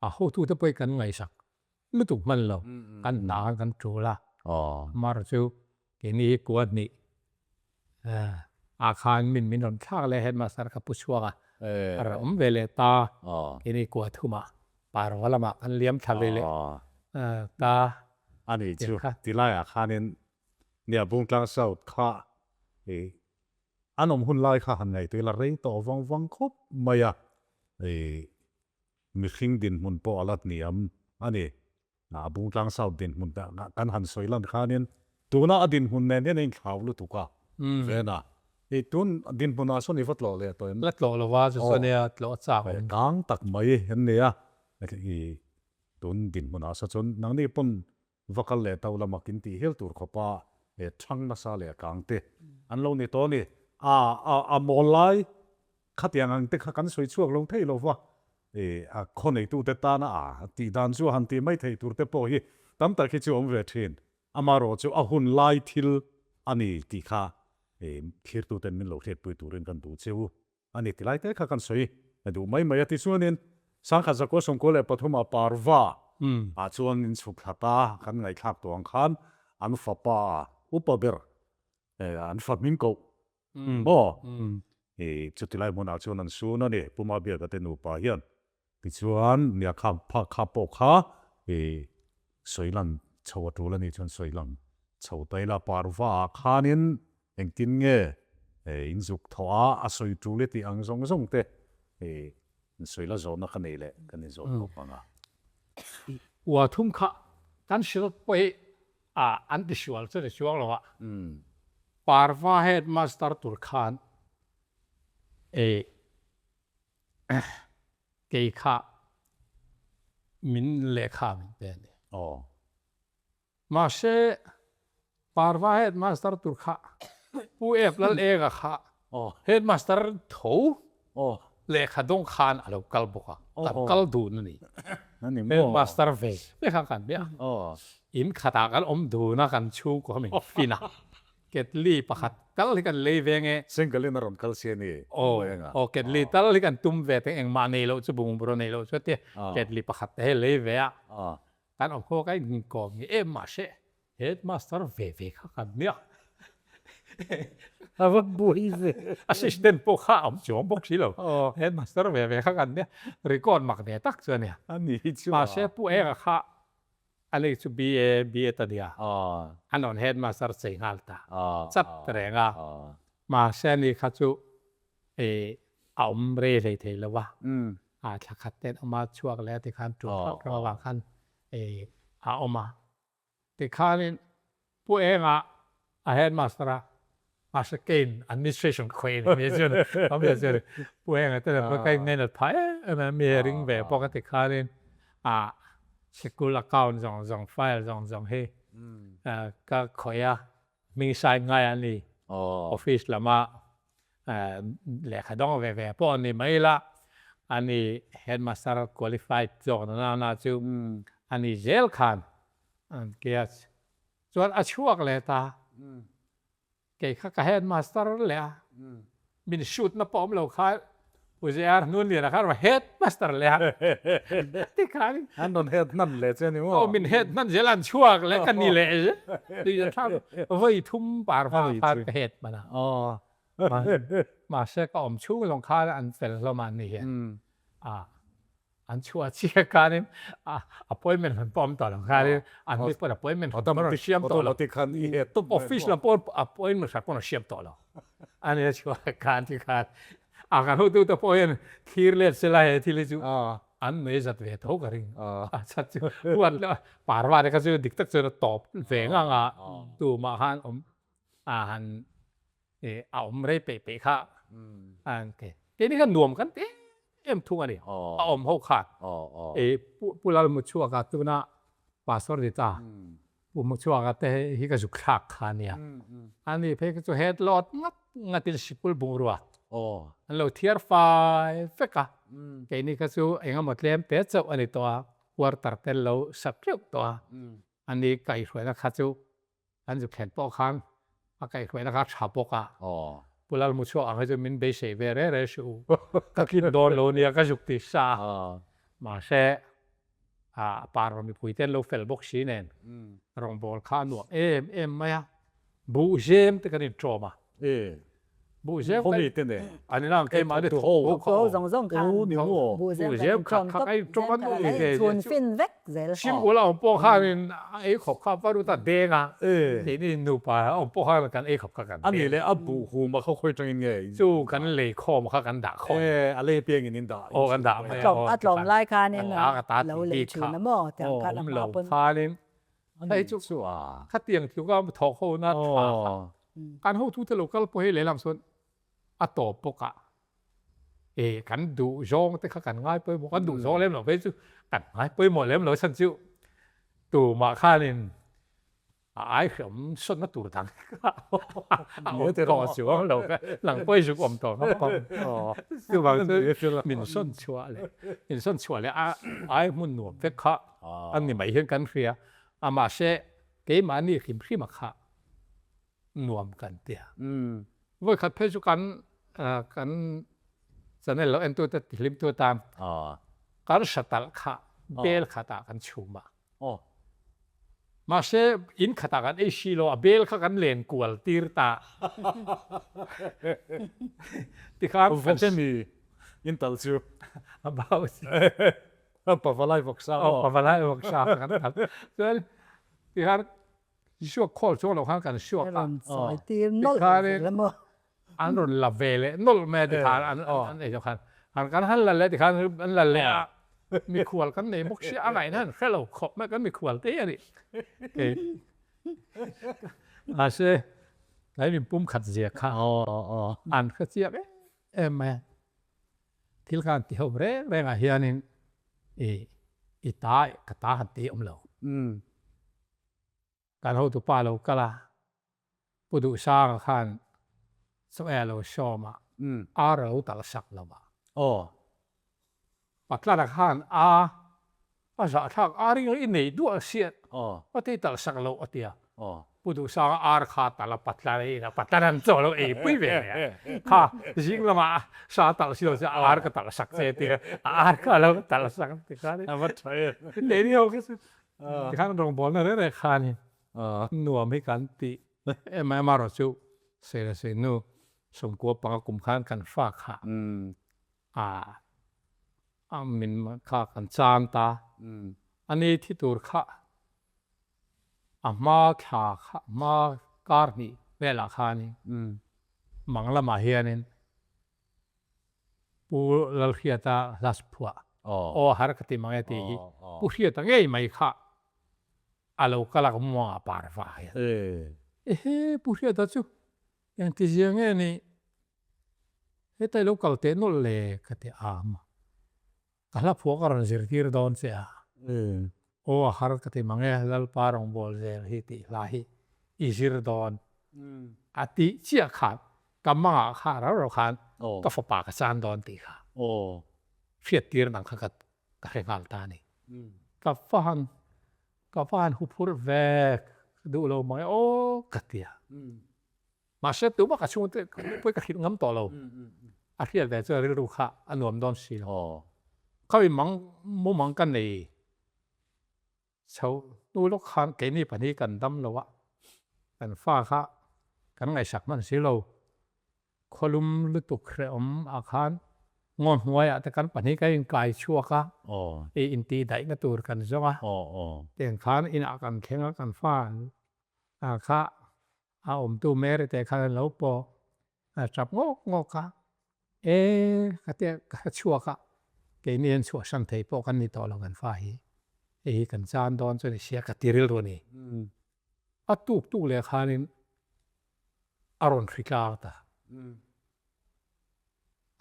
a hotute pawh hi kan ngaihsak lutuk hman lo kan hna khan kan tul a mar chu keini hi kua hnih ah khan min min rawn thlak leh headmaster ka pu chhuak a a rawn awm ve leh ta keini kua thumah parva lamah kan liam thla ve leh ta. A ni chu tilaiah khanin nia Bungtlang South kha i an awm hun lai kha han ngaihtuah ila rei tawh vang vang khawp mai a i Mihring dinhmun pawh a la hniam a ni. A Bungtlang South dinhmun kan han sawi lan khanin tuna a dinhmun nen hian a inthlau lutuk a Vena. Hei tun dinhmunah sawn i va tlawh leh tawh em? La tlawh lova chu chuan nia tlawh a chak awm. Kang tak mai an ni a. I tun dinhmunah saw chuan nangni pawn va kal leh to lama kin tih hial tur khawpa he thang nasa leh kang te an lo ni tawh a ni. A a mawl lai khatiang ang te kha kan sawi chhuak lo thei lo va, i a khaw neitute tana a tih dan chu a han tih mai theih tur te pawh hi tam tak hi chu a awm ve thin. Amaherawh chu a hun lai thil a ni tih kha i thlirtuten min lo hriatpui turin kan duh che u. A ni tilai te kha kan sawi duh mai mai a tichuanin Sangkhat Zakua Sawmkua leh Pathuma Parva ah chuan in chhuk thla ta kan ngaihthlak tawh ang khan an fapa upa ber an fa hming koh maw i chutilai hmunah chuan an sun a ni Puma Biaka te nupa hian tichuan nia kha phak kha pawh kha i sawi lan chho a tul a nih chuan sawi lang chho ta ila Parva ah khanin Engtin nge in zuk thawh a, a sawi tul i tih ang zawng zawng te in sawi la zawhna ka nei leh kan inzawt bawk ang a. Ua thum kha kan hrilh pawh hi an ti sual chu ni chuang lo a, Parva headmaster tur khan kei kha min lehkha min pe a ni. Mahse, Parva headmaster tur kha Pu Ep Lal Ega kha headmaster tho lehkha dawng khan a lo kal bawk a, kan kal dun a ni. Headmaster ve ve kha kan nia. In khatah kan awm dun a, kan chhungkaw kha min fin a. Ketli pakhat tal hi kan lei ve nge. Single in a rawn kal si a ni. Aw, ketli tal hi kan tum ve teng engmah nei loh chu bungbura nei loh chu a tia. Ketli pakhat te hi lei ve a. Kan awm khawk a inkawm nge em mahse headmaster ve ve kha kan nia. A va buai ve. Assistant pawh kha a awm chuang bawk si lo. Headmaster ve ve kha kan nia. Record mak ve tak chu a nia. A ni chu a. Mahse Pu Enga kha a lei chu BA, BEd a nia. An rawn headmaster chei nghal ta chat reng a. Mahse ani kha chu a awm rei hlei thei lo a. A thla khat ten awm a chhuak leh a tikhan tul hrauh hrauh avang khan a awm a. Tikhanin Pu Enga a headmaster a, mahse keiin administration ka khawih a ni mi chuan awm ve chuan Pu Enga te lam kha ka inngaihnat phah em em a, mi ring ve bawk a tikhanin a sikul account zawng zawng file zawng zawng hi ka khawih a. Hming sign ngai a ni. Office lama lehkha dawng ve ve pawh a ni mai la, a ni headmaster qualified zawk na nana chu a ni zel khan an tia chuan a chhuak leh ta. Kei kha ka headmaster leh a. Min shoot na pawh awm lo kha Pu JR Hnunliana kha a rawn headmaster leh a ti khan An rawn head hnan leh che a ni maw? Aw min head hnan zel an chhuak leh ka ni leh zel tui a thlak vawi thum par hma khan ka head hman a mahse ka awm chhung zawng khan an fel hlawm a ni hian a. An chhuah chiah khanin appointment hran pawh a awm tawh lo khanin an ni pawhin appointment hran pawh a rawn siam tawh lo. Office lam pawh appointment hran pawh a rawn siam tawh lo. A ni a chhuah khan ti khan a kan hotute pawh hian thlir let sela he thil hi chu an nuai zat ve tho ka ring. A chat chu huat loh parva te kha chu dik tak chuan a tawp ve ngang a tumah khan awm a han a awm rei peih peih kha an ti. Keini khan nuam kan ti em em thung a ni. A awm ho khan Pu Lalmuchhuaka tuna Pastor ni ta Pu Muchhuaka te hi ka zuk thlak kha a nia. Ani phei kha chu head load ngat ngatin sikul bungrua an lo thiar fai vek a. Keini kha chu engemaw tlem te chauh a ni tawh a, quarter te an lo sak teuh tawh a. Ani kaihhruaina kha chu An zu thlen pawh khan a kaihhruaina kha a tha bawk a, Pu Lalmuchhuak ang hi chu min beisei ve reng reng suh u, ka tlin dawn lo nia ka zuk ti sa a, mahse a parva mipui te an lo fel bawk si nen rawngbâwl kha a nuam em em mai a, buhzem te kan inṭawm a. Buhzem kan Khawmi te nen. An inang keimahni tho ho kha aw. Zawng zawng khan buhzem khat kha kan inṭawm a nuam ve chhun fin vek zel. Simul a awm pawh khanin a ei khawp kha va lut a deng a, keini nupa a awm pawh khan kan ei khawp kha kan deng. A nih leh a buh hum a khaw khawi tangin nge in. Chu kan lei khawm kha kan dah khawm. E a lei piangin in dah. Aw kan dah mai a. A tlawm lai khanin lo lei thin a maw tiang khan a hma pawn. Khanin Hei chu khatiang tluka thawk ho na tha kha kan hotute lo kal pawh hi lehlam chuan a tawp bawk a, e kan duh zawng te kha kan ngai pawimawh kan duh zawng lem lo phei chu kan ngai pawimawh lem lo chhan chu tumah khanin a ai hreawm sawnna tur dang kha a awm tawh chuang lo kha lang pawh i zuk awm tawh ngam pawh chuvang chu min sawn chhuah leh min sawn chhuah leh a ai hmun nuam vek kha. A ni mai hian kan hria a, mahse keimahni hrim hrim a kha nuam kan ti a. Vawi khat phei chu kan kan channel lo entute tihlimtu atan kan hra talh kha bel khatah kan chhum a. Mahse in khatah kan ei si lo a, bel kha kan len kual tir ta. Tikhan Vawk emi in talh chu? A bau chi. Pavalai vawksa aw. Pavalai vawksa kan kal. Chuan tikhan suak khawl chuang lo khan kan suak a. Rawn sawi tir nawlh zel a maw. An rawn la ve leh nawlh mai a tikhan an an ei zawk khan. Han kan han la leh tikhan an la leh a. Mikhual kan nei bawk sia a ngaihna an hre lo khawp mai kan mikhual te a ni. Mahse tlai min pum khat zia kha an hre chiak em em mai a. Thil khan ti ho reng reng ah hianin i i ta ka ta han ti awm lo. Kan hotu pa lo kal a, Pu Duhsanga khan chaw ei a lo sawm a, ar a lo talh sak lo a. Patlana khan a a zahthlak ar i i nei duah hriat a ti talh sak loh a ti a. Pu Duhsanga ar kha talh a patlan a in a, patlan an chaw lo ei pui ve mai a. Kha zing lamah sa talh si lo chuan ar ka talh sak che ti a, a ar kha a lo talh sak a ti khan. A va tha em. Lei ho kha chu tikhan rawngbawlna reng reng khan hi nuam hi kan ti em a, amaherawh chu Sailasi nu sawmkua panga kum khan kan fa kha a a min kha kan chan ta a ni thi tur kha a hma thla kha hma kar hnih velah khanin mang lamah hianin Pu Lalhriata hlas phuah aw har ka ti mang e tih hi Pu Hriata ngei mai kha a lo kal a ka muangah par va hian ehe Pu Hriata chu engtizia nge ni Hetai lo kal teh nawlh le ka ti a ma. Ka hla phuah ka rawn zirtir dawn che a. Aw a har ka ti mang e, Lalpa rawngbâwl zel hi tih hla hi i zir dawn a tih chiah khan ka mangah kha rau rau khan ka fapa ka chan dawn tih kha hriattir nang kha ka hre nghal ta a ni. Ka va han ka va han huphurh vek duh lo mang e aw ka ti a. Mahse tumah ka chhungte pawh ka hrilh ngam tawh lo. A hriat ve chuan rilru kha a nuam dawn si lo. Khawi mang mumang ka nei chho hnu lawk khan keini pahnih kan dam lo a, kan fa kha kan ngaihsak hman si lo. Khawlum lutuk hrehawm ah khan. Ngaw hnuaiah te kan pahnih kan inkai chhuak a, i intihdaihna tur kan zawng a. Tiang khan inah kan thleng a, kan fa kha a awmtu Mary te khan an lo pawh tap ngawk ngawk a, e ka tia ka chhuak a, keini hian chhuahsan thei pawh kan ni tawh lo kan fa hi, hei hi kan chan dawn chu ni sia ka ti rilru a ni. A tuk tuk leh khanin a rawn hri tlang ta.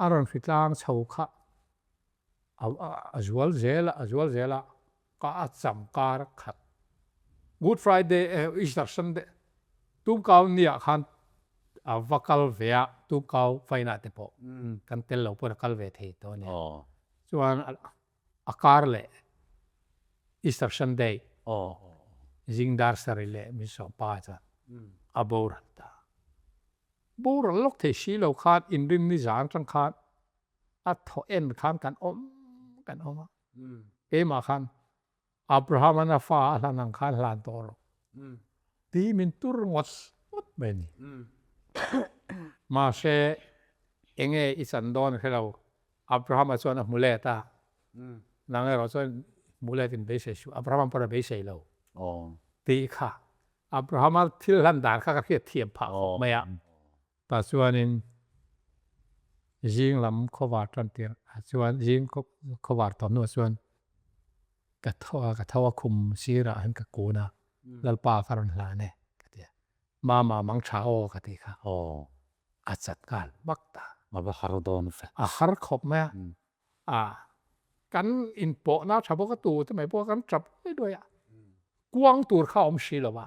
A rawn hri tlang chho kha a zual zel a, a zual zel a, ka a cham kar khat. Good Friday, Easter Sunday, Tumkau nia khan a va kal ve a, Tumkau faina te pawh kan tel lo pawn a kal ve thei tawh a nia. Chuan a kar leh Easter Sunday zing dar sarih leh min sawm pa chuan a boral ta. Boral lawk thei si lo khan inrinni zan atang khan a thaw en khan kan awm kan awm a. Keimah khan Abraham-an a fa a hlan ang khan hlan tawh rawh tih min tur ngawt ngawt mai a ni. Mahse enge i chan dawn hre lo Abraham-a chuan a hmu let a, nang erawh chuan hmu let in beisei suh, Abraham-a pawh a beisei lo tih kha Abraham-a thil hlan dan kha ka hriat thiam phah khawp mai a. Tah chuanin zing lam khawvar tan tir ah chuan zing khawvar tawh hnuah chuan ka tho a, ka tho a khum sirah hian ka kun a, Lalpa ka rawn hlan e ka ti a, Mama mang tha aw ka ti kha a chat nghal hmak ta. A va har dawn fe. A har khawp mai a, a kan inpawhna tha bawk a tu te mai pawh a kan tap duai duai a, kuang tur kha a awm si lo va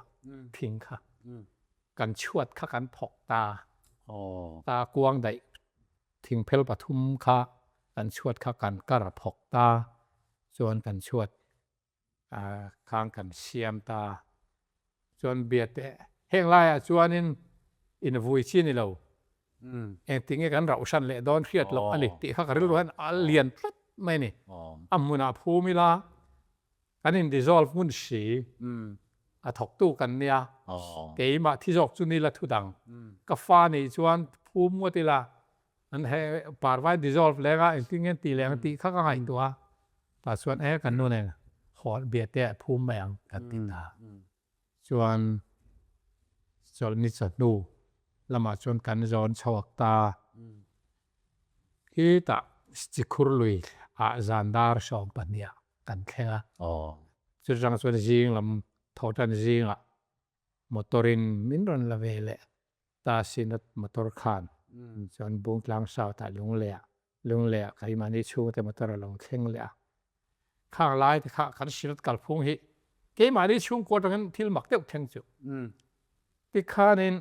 thing kha kan chhuat kha kan phawk ta ta kuang daih thingphel pathum kha kan chhuat kha kan kar phawk ta chuan kan chhuat khang kan siam ta chuan biate heng laiah chuanin invui chi ni lo engtin nge kan rauhsan leh dawn hriat loh a ni tih kha ka rilru hian a lian tlat mai a ni. A hmunah phum ila kan in dissolve hmun si a thawktu kan nia keimah thi zawk chu ni la thu dang ka fa nih chuan phum ngawt ila An he parvai dissolve leng a engtin nge an tih leh ang tih kha ka ngaihtuah a, tah chuan e kan nu nen haw biate ah phum mai ang kan ti ta. Chuan chawlhni chawhnu lamah chuan kan zawn chhuak ta. Khitah Chikhur lui ah zan dar 12 ah kan thleng a. Chutang chuan zing lam thawhtan zingah motor in min rawn la ve leh. Ta Synod motor khan chuan Bungtlang South ah Lunglei ah Lunglei ah keimahni chhungte motor a lo thleng leh a. Khang lai te kha kan Synod kalphung hi keimahni chhungkua atangin thil mak deuh thleng chu. Tikhanin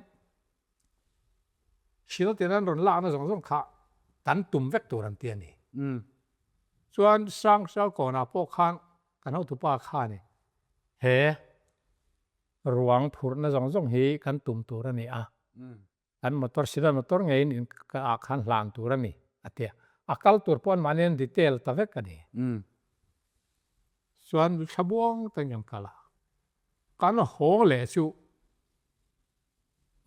Synod in an rawn lakna zawng zawng kha kan tum vek tur an ti a ni. Chuan Sangsau kawnah pawh khan kan hotupa khanin he Ruang phurhna zawng zawng hi kan tum tur a ni a, kan motor sila motor ngeiin in ah khan hlan tur a ni a ti a, a kal tur pawh anmahni an detail ta vek a ni. Chuan thlamuang takin kan kal a, kan hawng leh chu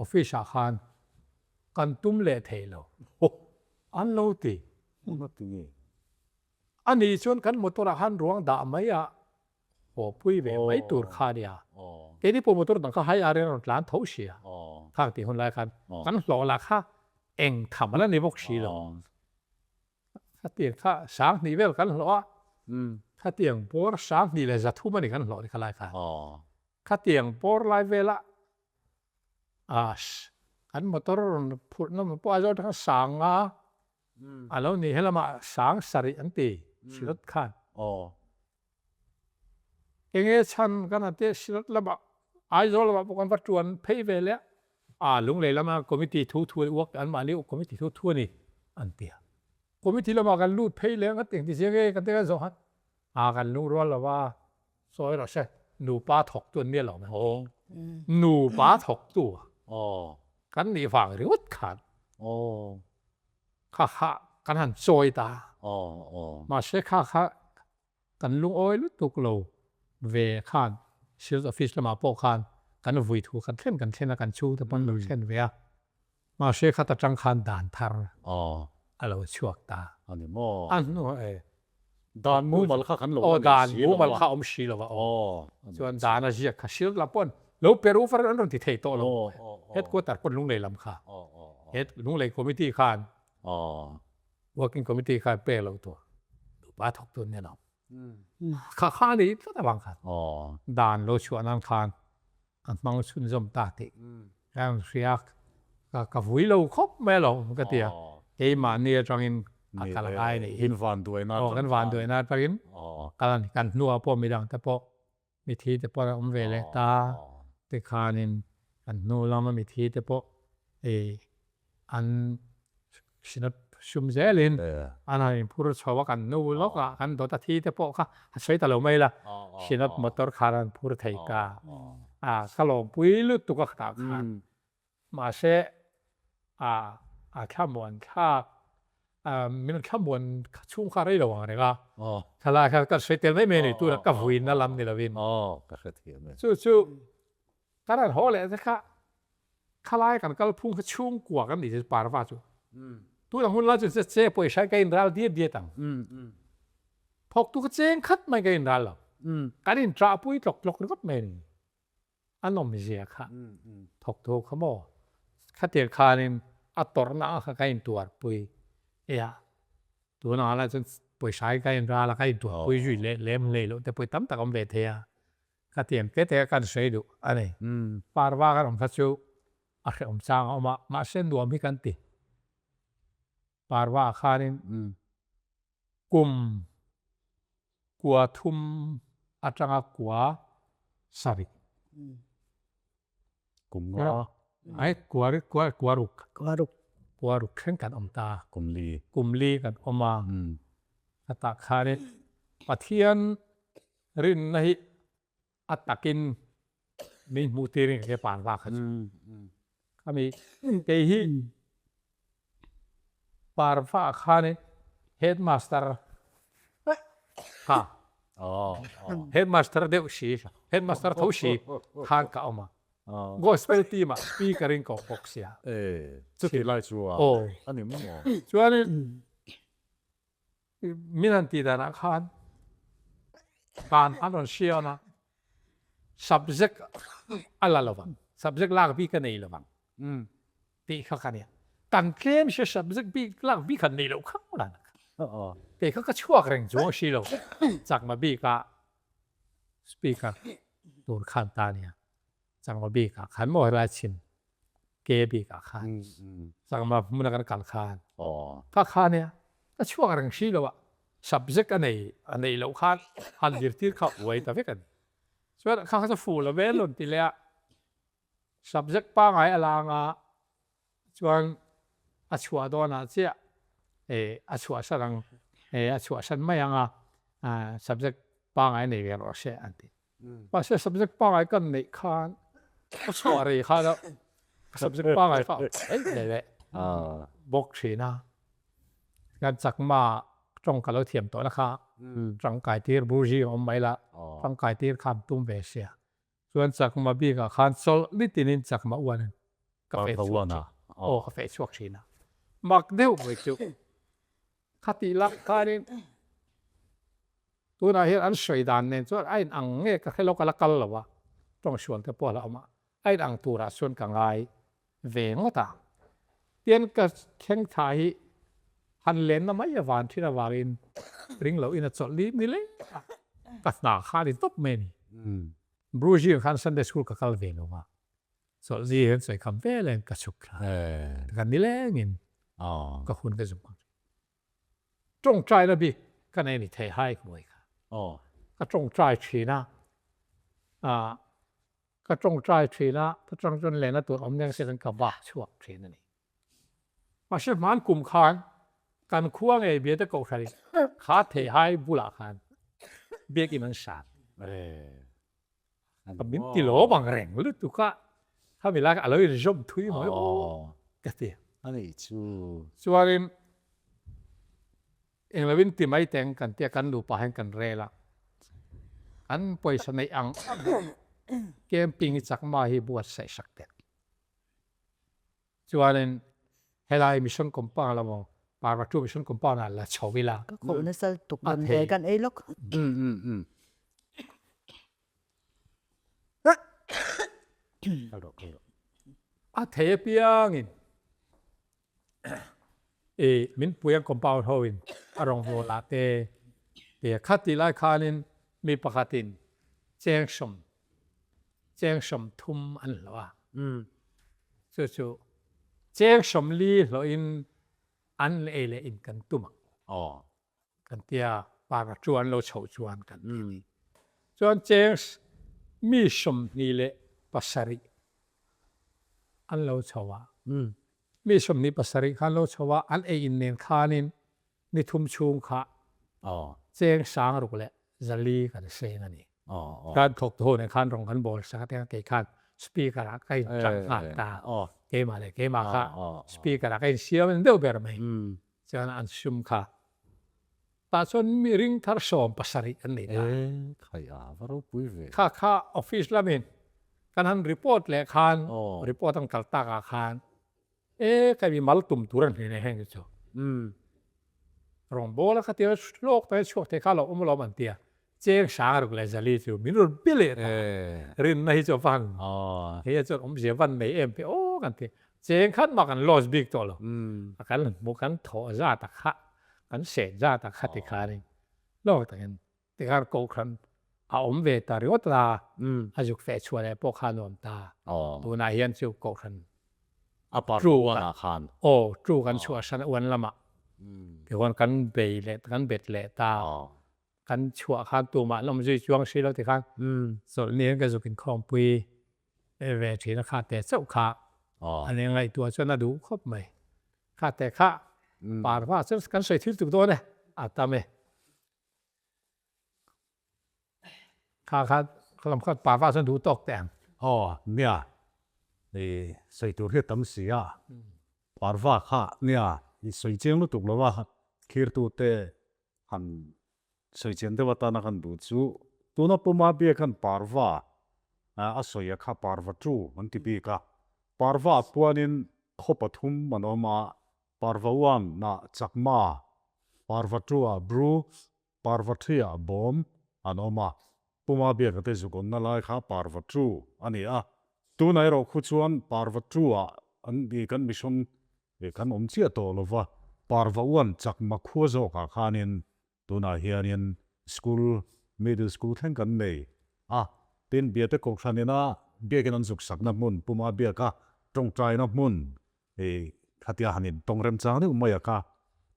office ah khan kan tum leh thei lo an lo ti. A nih chuan kan motor ah khan ruang dah mai a Aw pui ve mai tur kha a nia. Keini pawh motor dang kha high ar in a rawn tlan tho si a. Khang tih hun lai khan kan hlawh lah kha eng tham ala ni bawk si lo. Khatiang kha 2000 vel kan hlawh a. Khatiang bawr 2300 a ni kan hlawh ni kha lai khan. Khatiang bawr lai vela kan motor rawn phurhna pawh Aizawl atanga 50 a lo ni helamah 7000 an ti Silot khan. Enge chhan kan han tih Silot lamah Aizawl lamah pawh kan va tuan phei ve leh a, Lunglei lama committee thu thu uak anmahni committee thu thu a ni an ti a. Committee lamah kan lut phei leh ngat engti chiang nge kan ti kan zawh han a kan lungrual lo va sawi rawh se nupa thawktu an nia lo mai nupa thawktu kan nih vang ringawt khan kha kha kan han chawi ta mahse kha kha kan lungawi lutuk lo ve khan sales office lamah pawh khan kan vui thu kan thlen kan thlen a kan chhungte pawn lo thlen ve a mahse khata tang khan dan thar. a lo chhuak ta. A ni maw? A hnu e. Dan mumal kha kan lo la nei si lo a. Aw, dan mumal kha a awm si lo a. Aw. Chuan dan a ziak kha sil lam paw'n lo pe ru far an rawn ti thei tawh lo. Headquarter pawn Lunglei lam kha. Head Lunglei committee khan working committee khan pek lo tur nupa thawk tur nia lo. Kha kha a ni tlat avang khan dan lo chhuah nan khan a hmang chhunzawm ta tih ka rawn hria a, ka vui lo khawp mai alawm ka ti a, keimahni atangin a kal ngai a nih hi. Aw kan vanduaina atangin kal a ni, kan hnuah pawh midang te pawh mithi te pawh an awm ve leh ta tikhanin kan hnu lama mithi te pawh ih an Synod sum zelin an han inphur chho a, kan nu lawk a, kan dawt a thi te pawh kha a sawi ta lo mai la, Synod motor khan an phur thei ta a, ka lawmpui lutuk a khatah khan. Mahse a a thlamuan thlak, min thlamuan chhung kha rei lo ang reng a, thlalai kha ka sawi tel mai mai a ni, tunah ka vuina lam ni lovin. Chu chu Ka rawn haw leh te kha khalai kan kal phung kha chhungkua kan nih chu parva chu tunah hun lai chu che che pawisa ka in ral diat diat ang thawk tu kha cheng khat mai ka in ral lo kan in ṭah pui tlawk tlawk ringawt mai a ni a nawm zia kha thawk tu kha maw khatir khanin a tawrhna ang kha ka in tuar pui ea tunah lai chuan pawisa ka in ral a ka in tuar pui zui leh lem hlei loh te pawh tam tak a awm ve thei a. Ka tiam te te a kan sawi duh a ni. Parva kan awm kha chu a hrehawm chang a awm a, mahse nuam hi kan ti. Parva ah khanin kum kua thum atanga kua sarih. Kum nga. Ai kua kua kua ruk. Kua ruk. Kua ruk thleng kan awm ta. Kum li. Kum li kan awm a. Ka tah khanin Pathian Rinna hi a takin min hmuh tirin ka hria pan vak kha chu. Khami kei hi parva ah khanin headmaster kha headmaster deuh si headmaster tho si khan ka awm a gospel team ah speaker in ka awm bawk sia. Chuti lai chu a ni maw? Chuanin Min han tih danah khan dan an rawn hriawn a, subject a la lo vang, subject lak bik a nei lo vang tih kha ka nia. Kan tlem sia subject bik lak bik han nei loh kha dan kha. Kei kha ka chhuak reng chuang si lo, chakma bikah speaker tur khan ta nia. Changma bik ah khan maw helai chhim ke bik ah khan changma hmun a kan kal khan ka kha nia ka chhuak reng si lo a subject a nei a neih loh khan han zirtir kha uai ta vek a ni chuan kha kha chu fuh lo vel rawn ti leh a subject pangai a lang a chuan a chhuah dawn ah chiah eh a chhuah san ang eh a chhuah san mai ang a subject pangai nei ve rawh se an ti. Mahse subject pangai kan neih khan ka chhuah rei khan a subject pangai kha a awm leh bawk thin a. Kan chakma tawng ka lo thiam tawh na kha tangkai tir bur zing a awm mai la, tangkai tir khan tum ve sia. Chuan chakma bikah khan chawlh nitinin chakma uanin ka feh chhuak thin. Aw ka feh chhuak thin a. Mak deuh mai chu khatih lak khanin Tunah hian an sawi dan nen chuan a inang nge ka hre lo ka la kal lo a, tawngsual te pawh a la awm a, a inang turah chuan ka ngai ve ngawt a. Tian ka thleng thla hi han lenna mai avan thin avangin ring loh in a chawlh lim ni leng a, ka hna kha a ni tawp mai a ni. Bruges khan Sunday school ka kal ve lo a, chawlh zi hian sawi kham velin ka chhuk thla ka nilengin ka hun ka zuk ang. Tawngtaina bik ka nei ni thei hai hmuai kha. Ka tawngtai thin a, ka tawngtai thin a, ka tang chuan lehna tur awm nen se ka vak chhuak thin a ni. Mahse hman kum khan kan khua ngei Biate Kohhran in kha thei hai bulah khan biakin an sat. Ka min ti lawm ang reng lutuk a, khami lai kha a lo inzawm thui mai aw ka ti. A nih chu. Chuanin englo in ti mai teng kan tia kan nupa hian kan rel a, kan pawisa neih ang ang camping hi chakma hi buatsaih sak teh. Chuanin helai mission compound lamaw. Parvatu Mission Compound ah la chho ila. Ka khuh nasa tuk A dawn thei. ve kan ei lawk. A thei apiangin i min pui ang compound ho in a rawn hawl ah te tia kha tih lai khanin mi pakhatin cheng sawm cheng 30 an hlawh a chu chu cheng 40 hlawhin an ei leh in kan tum ang kan tia parva chu an lo chhoh chuan kan ti a ni. Chuan cheng mi 27 an lo chho a, mi 27 kha an lo chho a, an ei in nen khanin ni thum chhung kha cheng 6400 kan seng a ni. Kan thawktu ho nen khan rawng kan bawl sak a tiang kei khan speaker ah ka inchang nghal ta, keimah leh keimah kha speaker ah ka insiam en deuh ber mai. Chuan an sum kha tah chuan mi ring thar 70 an nei ta. E, khai a va ropui ve. Kha kha office lamin kan han report leh khan, report an kal tak ah khan e ka mi mal tum tur an hne nei heng te chu. Rawngbawla kha tia hlawk takin chhuak thei kha lo awm alawm an tia. Cheng 6400 chu min rawn pe leh ta. Rinna hi chu a van hei a chuan awmzia van nei em pe aw kan ti. Cheng khat mah kan loss bik tawh lo. A kan hmu kan thawh zat a kha kan sen zat a kha ti khanin lawk takin tikhan kohhran a awm ve ta ringawt a, a zuk feh chhuah leh pawh kha a nuam ta. Tunah hian chu kohhran A partu ah khan. Aw, tu kan chhuah hran uan lamah tichuan kan bei leh kan bet leh ta. Kan chhuah khan tumah an awm zui chuang si lo tikhan chawlhni hian ka zuk inkhawmpui ve thin a kha te chauh kha a ni ngaihtuah chuan a duh khawp mai. Kha te kha parva chuan kan sawi thil tuk dawn e a tam e. Kha kha lam kha parva chuan duh tawk teh ang. Aw nia i sawi tur hi a tam si a, parva kha nia i sawi chiang lutuk lo a, thirtute Han sawi chian deuh atana kan duh chu tuna Puma bia khan parva a sawi a kha parva tu an ti bik a, parva ah puanin khaw pathum an awm a, parva one ah Chakma, parva two ah Bru, parva three ah Bawm an awm a, Puma bia ka te zukawnna lai kha parva two a ni a, tunah erawh khu chuan parva two ah an kan mission Ih kan awm chiah tawh lo va, Parva uan chakma khua zawkah khanin tunah hianin school, middle school thleng kan nei a, tin Biate Kohhran ina biakin an zuk sakna hmun, Puma biaka tawngtaina hmun ih khatia han intawng remchang deuh mai a kha,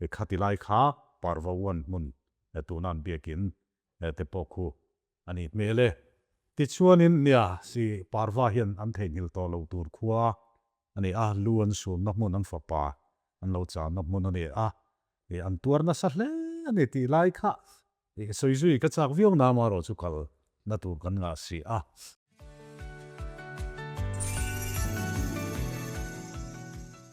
ih khati lai kha Parva uan hmun tuna an biakin te pawh khu A nih hmel e. Tichuanin nia si Parva hian an theihnghilh tawh lo tur khua a ni a, lu an sunna hmun an fapa an lo channa hmun a ni a, ih an tuar nasa hle a ni tih lai kha ih sawi zui ka chak viau na amaherawh chu kal na tur kan ngah si a.